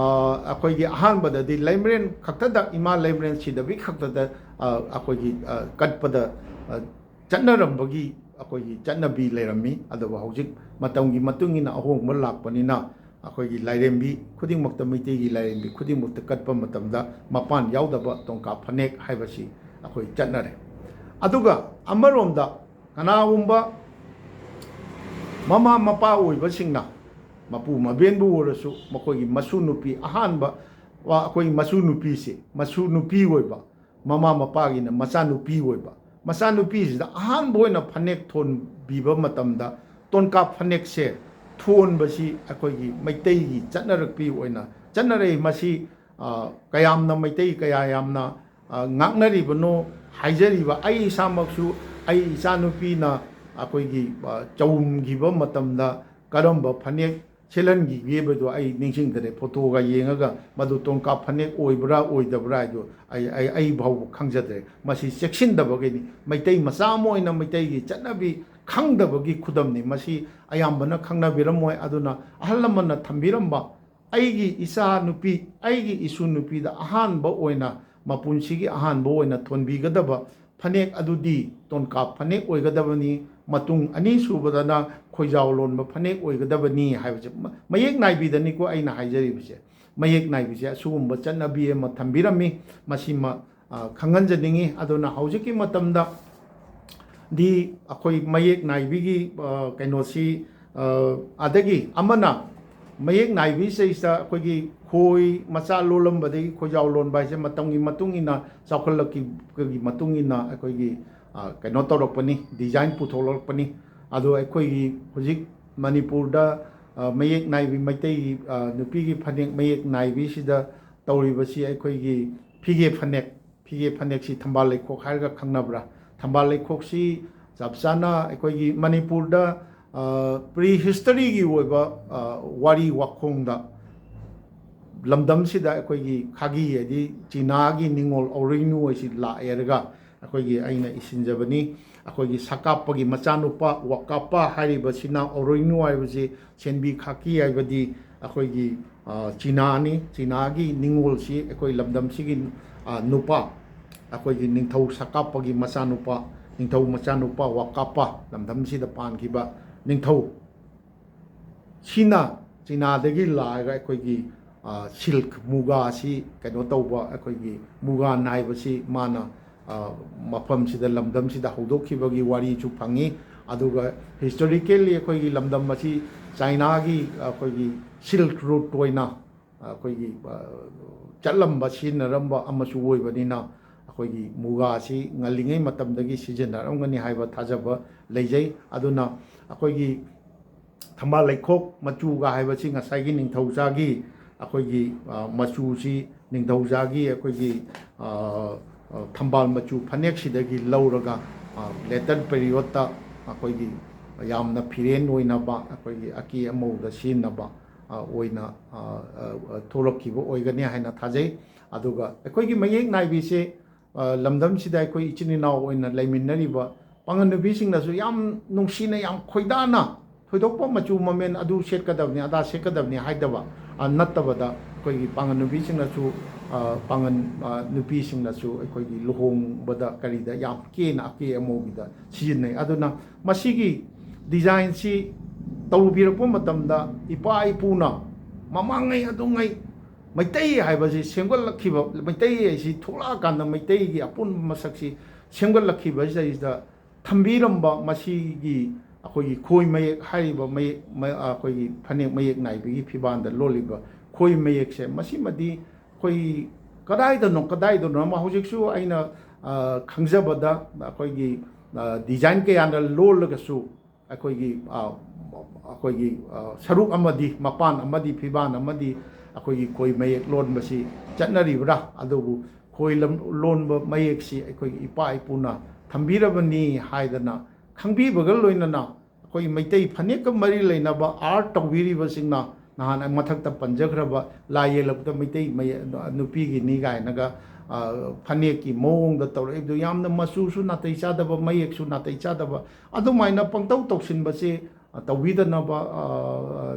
ꯑꯩꯈꯣꯏꯒꯤ ꯑꯍꯥꯟꯕꯗꯗꯤ ꯂꯩꯃꯔꯦꯟ ꯈꯛꯇꯗ, ꯏꯃꯥ ꯂꯩꯃꯔꯦꯟ ꯁꯤꯗꯕꯤ ꯈꯛꯇꯗ, ꯑ, ꯑꯩꯈꯣꯏꯒꯤ, ꯑ, ꯀꯠꯄꯗ, ꯑ, ꯆꯠꯅꯔꯝꯕꯒꯤ ꯑꯩꯈꯣꯏꯒꯤ ꯆꯠꯅꯕꯤ ꯂꯩꯔꯝꯃꯤ꯫ ꯑꯗꯨꯕꯨ ꯍꯧꯖꯤꯛ ꯃꯇꯝꯒꯤ ꯃꯇꯨꯡ ꯏꯟꯅ ꯑꯍꯣꯡꯕ ꯂꯥꯛꯄꯅꯤꯅ ꯑꯩꯈꯣꯏꯒꯤ ꯂꯥꯏꯔꯦꯝꯕꯤ ꯈꯨꯗꯤꯡꯃꯛꯇ, ꯃꯩꯇꯩꯒꯤ ꯂꯥꯏꯔꯦꯝꯕꯤ ꯈꯨꯗꯤꯡꯃꯛꯇ ꯀꯠꯄ ꯃꯇꯝꯗ ꯃꯄꯥꯟ ꯌꯥꯎꯗꯕ ꯇꯣꯟꯀꯥꯞ ꯐꯅꯦꯛ ꯍꯥꯏꯕꯁꯤ ꯑꯩꯈꯣꯏ ꯆꯠꯅꯔꯦ꯫ ꯑꯗꯨꯒ ꯑꯃꯔꯣꯝꯗ ꯀꯅꯥꯒꯨꯝꯕ ꯃꯃꯥ ꯃꯄꯥ ꯑꯣꯏꯕꯁꯤꯡꯅ, ꯃꯄꯨ ꯃꯕꯦꯟꯕꯨ ꯑꯣꯏꯔꯁꯨ, ꯃꯈꯣꯏꯒꯤ ꯃꯁꯨ ꯅꯨꯄꯤ ꯑꯍꯥꯟꯕ, ꯋꯥ-, ꯑꯩꯈꯣꯏꯒꯤ ꯃꯁꯨ ꯅꯨꯄꯤꯁꯦ, ꯃꯁꯨ ꯅꯨꯄꯤ ꯑꯣꯏꯕ, ꯃꯃꯥ ꯃꯄꯥꯒꯤꯅ ꯃꯆꯥꯅꯨꯄꯤ ꯑꯣꯏꯕ, ꯃꯆꯥꯅꯨꯄꯤꯁꯤꯗ ꯑꯍꯥꯟꯕ ꯑꯣꯏꯅ ꯐꯅꯦꯛ ꯊꯣꯟꯕꯤꯕ ꯃꯇꯝꯗ ꯇꯣꯟꯀꯥꯞ ꯐꯅꯦꯛꯁꯦ ꯊꯣꯟꯕꯁꯤ ꯑꯩꯈꯣꯏꯒꯤ ꯃꯩꯇꯩꯒꯤ ꯆꯠꯅꯔꯛꯄꯤ ꯑꯣꯏꯅ ꯆꯠꯅꯔꯛꯏ꯫ ꯃꯁꯤ, ꯑ, ꯀꯌꯥꯝꯅ ꯃꯩꯇꯩ ꯀꯌꯥ ꯌꯥꯝꯅ, ꯑ, ꯉꯥꯛꯅꯔꯤꯕꯅꯣ ꯍꯥꯏꯖꯔꯤꯕ꯫ ꯑꯩ ꯏꯁꯥꯃꯛꯁꯨ ꯑꯩ ꯏꯆꯥꯅꯨꯄꯤꯅ ꯑꯩꯈꯣꯏꯒꯤ, ꯑ, ꯆꯥꯎꯝꯈꯤꯕ ꯃꯇꯝꯗ ꯀꯔꯝꯕ ꯐꯅꯦꯛ ꯁꯦꯠꯍꯟꯈꯤꯒꯦꯕꯗꯣ ꯑꯩ ꯅꯤꯡꯁꯤꯡꯗ꯭ꯔꯦ꯫ ꯐꯣꯇꯣꯒ ꯌꯦꯡꯉꯒ ꯃꯗꯨ ꯇꯣꯟꯀꯥꯞ ꯐꯅꯦꯛ ꯑꯣꯏꯕ꯭ꯔꯥ ꯑꯣꯏꯗꯕ꯭ꯔꯥ ꯍꯥꯏꯗꯣ ꯑꯩ, ꯑꯩ, ꯑꯩ ꯐꯥꯎꯕ ꯈꯪꯖꯗ꯭ꯔꯦ꯫ ꯃꯁꯤ ꯆꯦꯛꯁꯤꯟꯗꯕꯒꯤꯅꯤ꯫ ꯃꯩꯇꯩ ꯃꯆꯥ ꯑꯃ ꯑꯣꯏꯅ ꯃꯩꯇꯩꯒꯤ ꯆꯠꯅꯕꯤ ꯈꯪꯗꯕꯒꯤ ꯈꯨꯗꯝꯅꯤ꯫ ꯃꯁꯤ ꯑꯌꯥꯝꯕꯅ ꯈꯪꯅꯕꯤꯔꯝꯃꯣꯏ꯫ ꯑꯗꯨꯅ ꯑꯍꯜ ꯂꯃꯟꯅ ꯊꯝꯕꯤꯔꯝꯕ ꯑꯩꯒꯤ ꯏꯆꯥ ꯅꯨꯄꯤ, ꯑꯩꯒꯤ ꯏꯁꯨ ꯅꯨꯄꯤꯗ ꯑꯍꯥꯟꯕ ꯑꯣꯏꯅ, ꯃꯄꯨꯟꯁꯤꯒꯤ ꯑꯍꯥꯟꯕ ꯑꯣꯏꯅ ꯊꯣꯟꯕꯤꯒꯗꯕ ꯐꯅꯦꯛ ꯑꯗꯨꯗꯤ ꯇꯣꯟꯀꯥꯞ ꯐꯅꯦꯛ ꯑꯣꯏꯒꯗꯕꯅꯤ, ꯃꯇꯨꯡ ꯑꯅꯤ ꯁꯨꯕꯗꯅ ꯈꯣꯏꯖꯥꯎ ꯂꯣꯟꯕ ꯐꯅꯦꯛ ꯑꯣꯏꯒꯗꯕꯅꯤ ꯍꯥꯏꯕꯁꯦ ꯃ-, ꯃꯌꯦꯛ ꯅꯥꯏꯕꯤꯗꯅꯤꯀꯣ ꯑꯩꯅ ꯍꯥꯏꯖꯔꯤꯕꯁꯦ꯫ ꯃꯌꯦꯛ ꯅꯥꯏꯕꯤꯁꯦ ꯑꯁꯤꯒꯨꯝꯕ ꯆꯠꯅꯕꯤ ꯑꯃ ꯊꯝꯕꯤꯔꯝꯃꯤ, ꯃꯁꯤꯃ, ꯑ, ꯈꯪꯍꯟꯖꯅꯤꯡꯉꯤ꯫ ꯑꯗꯨꯅ ꯍꯧꯖꯤꯛꯀꯤ ꯃꯇꯝꯗ ꯗꯤ ꯑꯩꯈꯣꯏ ꯃꯌꯦꯛ ꯅꯥꯏꯕꯤꯒꯤ, ꯑ, ꯀꯩꯅꯣꯁꯤ, ꯑ, ꯑꯗꯒꯤ ꯑꯃꯅ ꯃꯌꯦꯛ ꯅꯥꯏꯕꯤꯁꯤꯗꯩꯁꯤꯗ ꯑꯩꯈꯣꯏꯒꯤ ꯈꯣꯏ ꯃꯆꯥ ꯂꯣꯜꯂꯝꯕꯗꯒꯤ ꯈꯣꯏꯖꯥꯎ ꯂꯣꯟꯕ ꯍꯥꯏꯁꯦ ꯃꯇꯝꯒꯤ ꯃꯇꯨꯡ ꯏꯟꯅ, ꯆꯥꯎꯈꯠꯂꯛꯄꯒꯤ ꯃꯇꯨꯡ ꯏꯟꯅ ꯑꯩꯈꯣꯏꯒꯤ, ꯑ, ꯀꯩꯅꯣ ꯇꯧꯔꯛꯄꯅꯤ, ꯗꯤꯖꯥꯏꯟ ꯄꯨꯊꯣꯛꯂꯛꯄꯅꯤ꯫ ꯑꯗꯣ ꯑꯩꯈꯣꯏꯒꯤ ꯍꯧꯖꯤꯛ ꯃꯅꯤꯄꯨꯔꯗ, ꯑ, ꯃꯌꯦꯛ ꯅꯥꯏꯕꯤ, ꯃꯩꯇꯩꯒꯤ, ꯑ, ꯅꯨꯄꯤꯒꯤ ꯐꯅꯦꯛ ꯃꯌꯦꯛ ꯅꯥꯏꯕꯤꯁꯤꯗ ꯇꯧꯔꯤꯕꯁꯤ ꯑꯩꯈꯣꯏꯒꯤ ꯐꯤꯒꯦ ꯐꯅꯦꯛ, ꯐꯤꯒꯦ ꯐꯅꯦꯛꯁꯤ ꯊꯝꯕꯥꯜ ꯂꯩꯈꯣꯛ ꯍꯥꯏꯔꯒ ꯈꯪꯅꯕ꯭ꯔꯥ? ꯊꯝꯕꯥꯜ ꯂꯩꯈꯣꯛꯁꯤ ꯆꯞ ꯆꯥꯅ ꯑꯩꯈꯣꯏꯒꯤ ꯃꯅꯤꯄꯨꯔꯗ ꯄ꯭ꯔꯤ ꯍꯤꯁꯇꯔꯤꯒꯤ ꯑꯣꯏꯕ ꯋꯥꯔꯤ ꯋꯥꯈꯣꯡꯗ ꯂꯝꯗꯝꯁꯤꯗ ꯑꯩꯈꯣꯏꯒꯤ ꯈꯥꯒꯤ ꯍꯥꯏꯗꯤ ꯆꯤꯅꯥꯒꯤ ꯅꯤꯡꯉꯣꯜ ꯑꯣꯔꯣꯏꯅꯨ ꯍꯥꯏꯁꯤ ꯂꯥꯛꯑꯦꯔꯒ ꯑꯩꯈꯣꯏꯒꯤ ꯑꯩꯅ ꯏꯁꯤꯟꯖꯕꯅꯤ꯫ ꯑꯩꯈꯣꯏꯒꯤ ꯁꯛꯀꯥꯞꯄꯒꯤ ꯃꯆꯥꯅꯨꯄꯥ ꯋꯥꯀꯥꯞꯄ ꯍꯥꯏꯔꯤꯕꯁꯤꯅ ꯑꯣꯔꯣꯏꯅꯨ ꯍꯥꯏꯕꯁꯤ ꯁꯦꯟꯕꯤ ꯈꯥꯀꯤ ꯍꯥꯏꯕꯗꯤ ꯑꯩꯈꯣꯏꯒꯤ ꯆꯤꯅꯥꯅꯤ꯫ ꯆꯤꯅꯥꯒꯤ ꯅꯤꯡꯉꯣꯜꯁꯤ ꯑꯩꯈꯣꯏ ꯂꯝꯗꯝꯁꯤꯒꯤ ꯅꯨꯄꯥ ꯑꯩꯈꯣꯏꯒꯤ ꯅꯤꯡꯊꯧ ꯁꯛꯀꯥꯞꯄꯒꯤ ꯃꯆꯥꯅꯨꯄꯥ ꯅꯤꯡꯊꯧ ꯃꯆꯥꯅꯨꯄꯥ ꯋꯥꯀꯥꯞꯄ ꯂꯝꯗꯝꯁꯤꯗ ꯄꯥꯟꯈꯤꯕ ꯅꯤꯡꯊꯧ ꯁꯤꯅ ꯆꯤꯅꯥꯗꯒꯤ ꯂꯥꯛꯑꯒ ꯑꯩꯈꯣꯏꯒꯤ ꯁꯤꯜꯛ ꯃꯨꯒꯥꯁꯤ ꯀꯩꯅꯣ ꯇꯧꯕ ꯑꯩꯈꯣꯏꯒꯤ ꯃꯨꯒꯥꯟ ꯍꯥꯏꯕꯁꯤ ꯃꯥꯅ ꯃꯐꯝꯁꯤꯗ ꯂꯝꯗꯝꯁꯤꯗ ꯍꯧꯗꯣꯛꯈꯤꯕꯒꯤ ꯋꯥꯔꯤꯁꯨ ꯐꯪꯉꯤ꯫ ꯑꯗꯨꯒ ꯍꯤꯁꯇꯣꯔꯤꯀꯦꯜꯂꯤ ꯑꯩꯈꯣꯏꯒꯤ ꯂꯝꯗꯝ ꯑꯁꯤ ꯆꯥꯏꯅꯥꯒꯤ ꯑꯩꯈꯣꯏꯒꯤ ꯁꯤꯜꯛ ꯔꯨꯠ ꯑꯣꯏꯅ ꯑꯩꯈꯣꯏꯒꯤ ꯆꯠꯂꯝꯕ ꯁꯤꯖꯤꯟꯅꯔꯝꯕ ꯑꯃꯁꯨ ꯑꯣꯏꯕꯅꯤꯅ ꯑꯩꯈꯣꯏꯒꯤ ꯃꯨꯒꯥꯁꯤ ꯉꯜꯂꯤꯉꯩ ꯃꯇꯝꯗꯒꯤ ꯁꯤꯖꯤꯟꯅꯔꯝꯒꯅꯤ ꯍꯥꯏꯕ ꯊꯥꯖꯕ ꯂꯩꯖꯩ꯫ ꯑꯗꯨꯅ ꯑꯩꯈꯣꯏꯒꯤ ꯊꯝꯕꯥꯜ ꯂꯩꯈꯣꯛ ꯃꯆꯨꯒ ꯍꯥꯏꯕꯁꯤ ꯉꯁꯥꯏꯒꯤ ꯅꯤꯡꯊꯧꯖꯥꯒꯤ ꯑꯩꯈꯣꯏꯒꯤ ꯃꯆꯨꯁꯤ ꯅꯤꯡꯊꯧꯖꯥꯒꯤ ꯑꯩꯈꯣꯏꯒꯤ ꯊꯝꯕꯥꯜ ꯃꯆꯨ ꯐꯅꯦꯛꯁꯤꯗꯒꯤ ꯂꯧꯔꯒ ꯂꯦꯇꯔ ꯄꯦꯔꯤꯌꯣꯠꯇ ꯑꯩꯈꯣꯏꯒꯤ ꯌꯥꯝꯅ ꯐꯤꯔꯦꯟ ꯑꯣꯏꯅꯕ ꯑꯩꯈꯣꯏꯒꯤ ꯑꯀꯦ ꯑꯃꯧꯗ ꯁꯤꯖꯤꯟꯅꯕ ꯑꯣꯏꯅ ꯊꯣꯛꯂꯛꯈꯤꯕ ꯑꯣꯏꯒꯅꯤ ꯍꯥꯏꯅ ꯊꯥꯖꯩ꯫ ꯑꯗꯨꯒ ꯑꯩꯈꯣꯏꯒꯤ ꯃꯌꯦꯛ ꯅꯥꯏꯕꯤꯁꯦ ꯂꯝꯗꯝꯁꯤꯗ ꯑꯩꯈꯣꯏ ꯏꯆꯤꯟ ꯏꯅꯥꯎ ꯑꯣꯏꯅ ꯂꯩꯃꯤꯟꯅꯔꯤꯕ ꯄꯥꯉꯜ ꯅꯨꯄꯤꯁꯤꯡꯅꯁꯨ ꯌꯥꯝ ꯅꯨꯡꯁꯤꯅ ꯌꯥꯝ ꯈꯣꯏꯗꯥꯅ ꯊꯣꯏꯗꯣꯛꯄ ꯃꯆꯨ ꯃꯃꯦꯟ ꯑꯗꯨ ꯁꯦꯠꯀꯗꯕꯅꯤ ꯑꯗꯥ ꯁꯦꯠꯀꯗꯕꯅꯤ ꯍꯥꯏꯗꯕ ꯅꯠꯇꯕꯗ ꯑꯩꯈꯣꯏꯒꯤ ꯄꯥꯉꯜ ꯅꯨꯄꯤꯁꯤꯡꯅꯁꯨ ꯄꯥꯉꯜ ꯅꯨꯄꯤꯁꯤꯡꯅꯁꯨ ꯑꯩꯈꯣꯏꯒꯤ ꯂꯨꯍꯣꯡꯕꯗ ꯀꯔꯤꯗ ꯌꯥꯝ ꯀꯦꯅ ꯑꯀꯦ ꯑꯃꯧꯒꯤꯗ ꯁꯤꯖꯤꯟꯅꯩ꯫ ꯑꯗꯨꯅ ꯃꯁꯤꯒꯤ ꯗꯤꯖꯥꯏꯟꯁꯤ ꯇꯧꯕꯤꯔꯛꯄ ꯃꯇꯝꯗ ꯏꯄꯥ ꯏꯄꯨꯅ ꯃꯃꯥꯡꯉꯩ ꯑꯗꯨꯉꯩ ꯃꯩꯇꯩ ꯍꯥꯏꯕꯁꯤ ꯁꯦꯝꯒꯠꯂꯛꯈꯤꯕ ꯃꯩꯇꯩ ꯍꯥꯏꯁꯤ ꯊꯣꯛꯂꯛꯑꯀꯥꯟꯗ ꯃꯩꯇꯩꯒꯤ ꯑꯄꯨꯟꯕ ꯃꯁꯛꯁꯤ ꯁꯦꯝꯒꯠꯂꯛꯈꯤꯕꯁꯤꯗꯩꯁꯤꯗ ꯊꯝꯕꯤꯔꯝꯕ ꯃꯁꯤꯒꯤ ꯑꯩꯈꯣꯏꯒꯤ ꯈꯣꯏ ꯃꯌꯦꯛ ꯍꯥꯏꯔꯤꯕ ꯃꯌꯦꯛ ꯑꯩꯈꯣꯏꯒꯤ ꯐꯅꯦꯛ ꯃꯌꯦꯛ ꯅꯥꯏꯕꯒꯤ ꯐꯤꯕꯥꯟꯗ ꯂꯣꯜꯂꯤꯕ ꯈꯣꯏ ꯃꯌꯦꯛꯁꯦ ꯃꯁꯤꯃꯗꯤ ꯑꯩꯈꯣꯏ ꯀꯗꯥꯏꯗꯅꯣ ꯀꯗꯥꯏꯗꯅꯣ ꯑꯃ ꯍꯧꯖꯤꯛꯁꯨ ꯑꯩꯅ ꯈꯪꯖꯕꯗ ꯑꯩꯈꯣꯏꯒꯤ ꯗꯤꯖꯥꯏꯟ ꯀꯌꯥꯅ ꯂꯣꯜꯂꯒꯁꯨ ꯑꯩꯈꯣꯏꯒꯤ ꯑꯩꯈꯣꯏꯒꯤ ꯁꯔꯨꯛ ꯑꯃꯗꯤ ꯃꯄꯥꯟ ꯑꯃꯗꯤ ꯐꯤꯕꯥꯟ ꯑꯃꯗꯤ ꯑꯩꯈꯣꯏꯒꯤ ꯈꯣꯏ ꯃꯌꯦꯛ ꯂꯣꯟꯕꯁꯤ ꯆꯠꯅꯔꯤꯕ꯭ꯔꯥ? ꯑꯗꯨꯕꯨ ꯈꯣꯏ ꯂꯣꯟꯕ ꯃꯌꯦꯛꯁꯤ ꯑꯩꯈꯣꯏꯒꯤ ꯏꯄꯥ ꯏꯄꯨꯅ ꯊꯝꯕꯤꯔꯕꯅꯤ ꯍꯥꯏꯗꯅ ꯈꯪꯕꯤꯕꯒ ꯂꯣꯏꯅꯅ ꯑꯩꯈꯣꯏ ꯃꯩꯇꯩ ꯐꯅꯦꯛꯀ ꯃꯔꯤ ꯂꯩꯅꯕ ꯑꯥꯔꯠ ꯇꯧꯕꯤꯔꯤꯕꯁꯤꯡꯅ, ꯅꯍꯥꯟ ꯑꯩ ꯃꯊꯛꯇ ꯄꯟꯖꯈ꯭ꯔꯕ ꯂꯥꯏ ꯌꯦꯛꯂꯛꯄꯗ ꯃꯩꯇꯩ ꯃꯩ-, ꯅꯨꯄꯤꯒꯤꯅꯤ ꯀꯥꯏꯅꯒ, ꯑ, ꯐꯅꯦꯛꯀꯤ ꯃꯑꯣꯡꯗ ꯇꯧꯔꯛꯏꯕꯗꯨ, ꯌꯥꯝꯅ ꯃꯆꯨꯁꯨ ꯅꯥꯇꯩ ꯆꯥꯗꯕ, ꯃꯌꯦꯛꯁꯨ ꯅꯥꯇꯩ ꯆꯥꯗꯕ, ꯑꯗꯨꯃꯥꯏꯅ ꯄꯪꯇꯧ ꯇꯧꯁꯤꯟꯕꯁꯤ, ꯑ, ꯇꯧꯕꯤꯗꯅꯕ, ꯑ,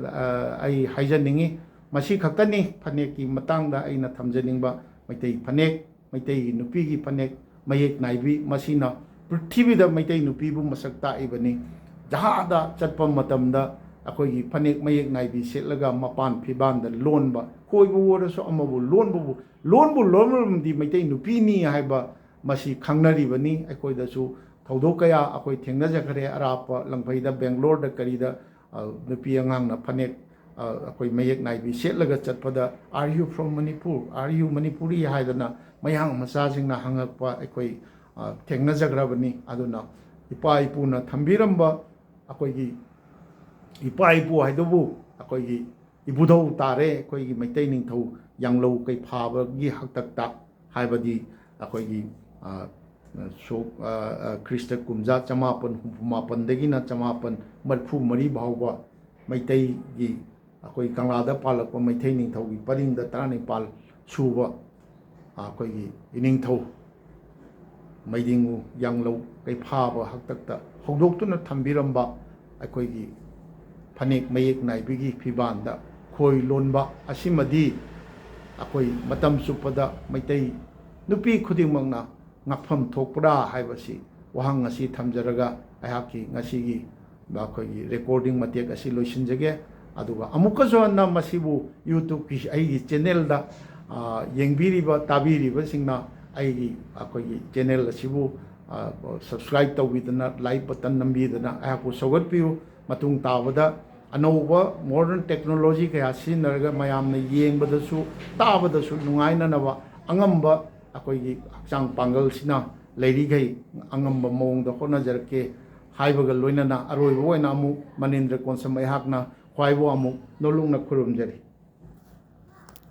ꯑ, ꯑꯩ ꯍꯥꯏꯖꯅꯤꯡꯉꯤ꯫ ꯃꯁꯤ ꯈꯛꯇꯅꯤ ꯐꯅꯦꯛꯀꯤ ꯃꯇꯥꯡꯗ ꯑꯩꯅ ꯊꯝꯖꯅꯤꯡꯕ꯫ ꯃꯩꯇꯩ ꯐꯅꯦꯛ, ꯃꯩꯇꯩꯒꯤ ꯅꯨꯄꯤꯒꯤ ꯐꯅꯦꯛ ꯃꯌꯦꯛ ꯅꯥꯏꯕꯤ, ꯃꯁꯤꯅ ꯄ꯭ꯔꯤꯊꯤꯕꯤꯗ ꯃꯩꯇꯩ ꯅꯨꯄꯤꯕꯨ ꯃꯁꯛ ꯇꯥꯛꯏꯕꯅꯤ꯫ ꯖꯍꯥꯗ ꯆꯠꯄ ꯃꯇꯝꯗ ꯑꯩꯈꯣꯏꯒꯤ ꯐꯅꯦꯛ ꯃꯌꯦꯛ ꯅꯥꯏꯕꯤ ꯁꯦꯠꯂꯒ ꯃꯄꯥꯟ ꯐꯤꯕꯥꯟꯗ ꯂꯣꯟꯕ, ꯀꯣꯏꯕ ꯑꯣꯏꯔꯁꯨ ꯑꯃꯕꯨ ꯂꯣꯟꯕꯕꯨ, ꯂꯣꯟꯕꯨ ꯂꯣꯟꯕꯗꯤ ꯃꯩꯇꯩ ꯅꯨꯄꯤꯅꯤ ꯍꯥꯏꯕ ꯃꯁꯤ ꯈꯪꯅꯔꯤꯕꯅꯤ꯫ ꯑꯩꯈꯣꯏꯗꯁꯨ ꯊꯧꯗꯣꯛ ꯀꯌꯥ ꯑꯩꯈꯣꯏ ꯊꯦꯡꯅꯖꯈ꯭ꯔꯦ꯫ ꯑꯔꯥꯞꯄ ꯂꯝꯐꯩꯗ, ꯕꯦꯡꯒ꯭ꯂꯣꯔꯗ ꯀꯔꯤꯗ, ꯑ, ꯅꯨꯄꯤ ꯑꯉꯥꯡꯅ ꯐꯅꯦꯛ, ꯑ, ꯑꯩꯈꯣꯏ ꯃꯌꯦꯛ ꯅꯥꯏꯕꯤ ꯁꯦꯠꯂꯒ ꯆꯠꯄꯗ, "Are you from Manipur? Are you Manipuri?" ꯍꯥꯏꯗꯅ ꯃꯌꯥꯡ ꯃꯆꯥꯁꯤꯡꯅ ꯍꯪꯉꯛꯄ ꯑꯩꯈꯣꯏ, ꯑ, ꯊꯦꯡꯅꯖꯈ꯭ꯔꯕꯅꯤ꯫ ꯑꯗꯨꯅ ꯏꯄꯥ ꯏꯄꯨꯅ ꯊꯝꯕꯤꯔꯝꯕ, ꯑꯩꯈꯣꯏꯒꯤ ꯏꯄꯥ ꯏꯄꯨ ꯍꯥꯏꯗꯨꯕꯨ ꯑꯩꯈꯣꯏꯒꯤ ꯏꯕꯨꯙꯧ ꯇꯥꯔꯦ, ꯑꯩꯈꯣꯏꯒꯤ ꯃꯩꯇꯩ ꯅꯤꯡꯊꯧ ꯌꯥꯡꯂꯧ ꯀꯩꯐꯥꯕꯒꯤ ꯍꯥꯛꯇꯛꯇ ꯍꯥꯏꯕꯗꯤ ꯑꯩꯈꯣꯏꯒꯤ, ꯑ, ꯁꯣꯛ-, ꯑ, ꯑ, ꯈ꯭ꯔꯤꯁꯇ ꯀꯨꯝꯖꯥ ꯆꯃꯥꯄꯟ ꯍꯨꯝꯐꯨ ꯃꯥꯄꯟꯗꯒꯤꯅ ꯆꯃꯥꯄꯟ ꯃꯔꯤꯐꯨ ꯃꯔꯤ ꯐꯥꯎꯕ ꯃꯩꯇꯩꯒꯤ ꯑꯩꯈꯣꯏ ꯀꯪꯂꯥꯗ ꯄꯥꯜꯂꯛꯄ ꯃꯩꯇꯩ ꯅꯤꯡꯊꯧꯒꯤ ꯄꯔꯤꯡꯗ ꯇꯔꯥꯅꯤꯄꯥꯜ ꯁꯨꯕ ꯑꯩꯈꯣꯏꯒꯤ ꯏꯅꯤꯡꯊꯧ ꯃꯩꯗꯤꯡꯉꯨ ꯌꯥꯡꯂꯧ ꯀꯩꯐꯥꯕ ꯍꯥꯛꯇꯛꯇ ꯍꯧꯗꯣꯛꯇꯨꯅ ꯊꯝꯕꯤꯔꯝꯕ ꯑꯩꯈꯣꯏꯒꯤ ꯐꯅꯦꯛ ꯃꯌꯦꯛ ꯅꯥꯏꯕꯤꯒꯤ ꯐꯤꯕꯥꯟꯗ ꯈꯣꯏ ꯂꯣꯟꯕ ꯑꯁꯤꯃꯗꯤ ꯑꯩꯈꯣꯏ ꯃꯇꯝ ꯆꯨꯞꯄꯗ ꯃꯩꯇꯩ ꯅꯨꯄꯤ ꯈꯨꯗꯤꯡꯃꯛꯅ ꯉꯛꯐꯝ ꯊꯣꯛꯄ꯭ꯔꯥ ꯍꯥꯏꯕꯁꯤ ꯋꯥꯍꯪ ꯑꯁꯤ ꯊꯝꯖꯔꯒ ꯑꯩꯍꯥꯛꯀꯤ ꯉꯁꯤꯒꯤ ꯑꯩꯈꯣꯏꯒꯤ ꯔꯦꯀꯣꯔꯗꯤꯡ ꯃꯇꯦꯛ ꯑꯁꯤ ꯂꯣꯏꯁꯤꯟꯖꯒꯦ꯫ ꯑꯗꯨꯒ ꯑꯃꯨꯛꯀꯁꯨ ꯍꯟꯅ ꯃꯁꯤꯕꯨ YouTubeꯀꯤ ꯑꯩꯒꯤ ꯆꯦꯅꯦꯜꯗ, ꯑ, ꯌꯦꯡꯕꯤꯔꯤꯕ, ꯇꯥꯕꯤꯔꯤꯕꯁꯤꯡꯅ ꯑꯩꯒꯤ, ꯑꯩꯈꯣꯏꯒꯤ ꯆꯦꯅꯦꯜ ꯑꯁꯤꯕꯨ, ꯑ, subscribe ꯇꯧꯕꯤꯗꯅ, like button ꯅꯝꯕꯤꯗꯅ ꯑꯩꯍꯥꯛꯄꯨ ꯁꯧꯒꯠꯄꯤꯌꯨ꯫ ꯃꯇꯨꯡ ꯇꯥꯕꯗ ꯑꯅꯧꯕ modern technology ꯀꯌꯥ ꯁꯤꯖꯤꯟꯅꯔꯒ ꯃꯌꯥꯝꯅ ꯌꯦꯡꯕꯗꯁꯨ, ꯇꯥꯕꯗꯁꯨ ꯅꯨꯡꯉꯥꯏꯅꯅꯕ ꯑꯉꯝꯕ ꯑꯩꯈꯣꯏꯒꯤ ꯍꯛꯆꯥꯡ ꯄꯥꯡꯒꯜꯁꯤꯅ ꯂꯩꯔꯤꯈꯩ ꯑꯉꯝꯕ ꯃꯑꯣꯡꯗ ꯍꯣꯠꯅꯖꯔꯛꯀꯦ ꯍꯥꯏꯕꯒ ꯂꯣꯏꯅꯅ ꯑꯔꯣꯏꯕ ꯑꯣꯏꯅ ꯑꯃꯨꯛ ꯃꯅꯤꯟꯗ꯭ꯔ ꯀꯣꯟꯁꯝ ꯑꯩꯍꯥꯛꯅ ꯈ꯭ꯋꯥꯏꯕꯨ ꯑꯃꯨꯛ ꯅꯣꯂꯨꯛꯅ ꯈꯨꯔꯨꯝꯖꯔꯤ꯫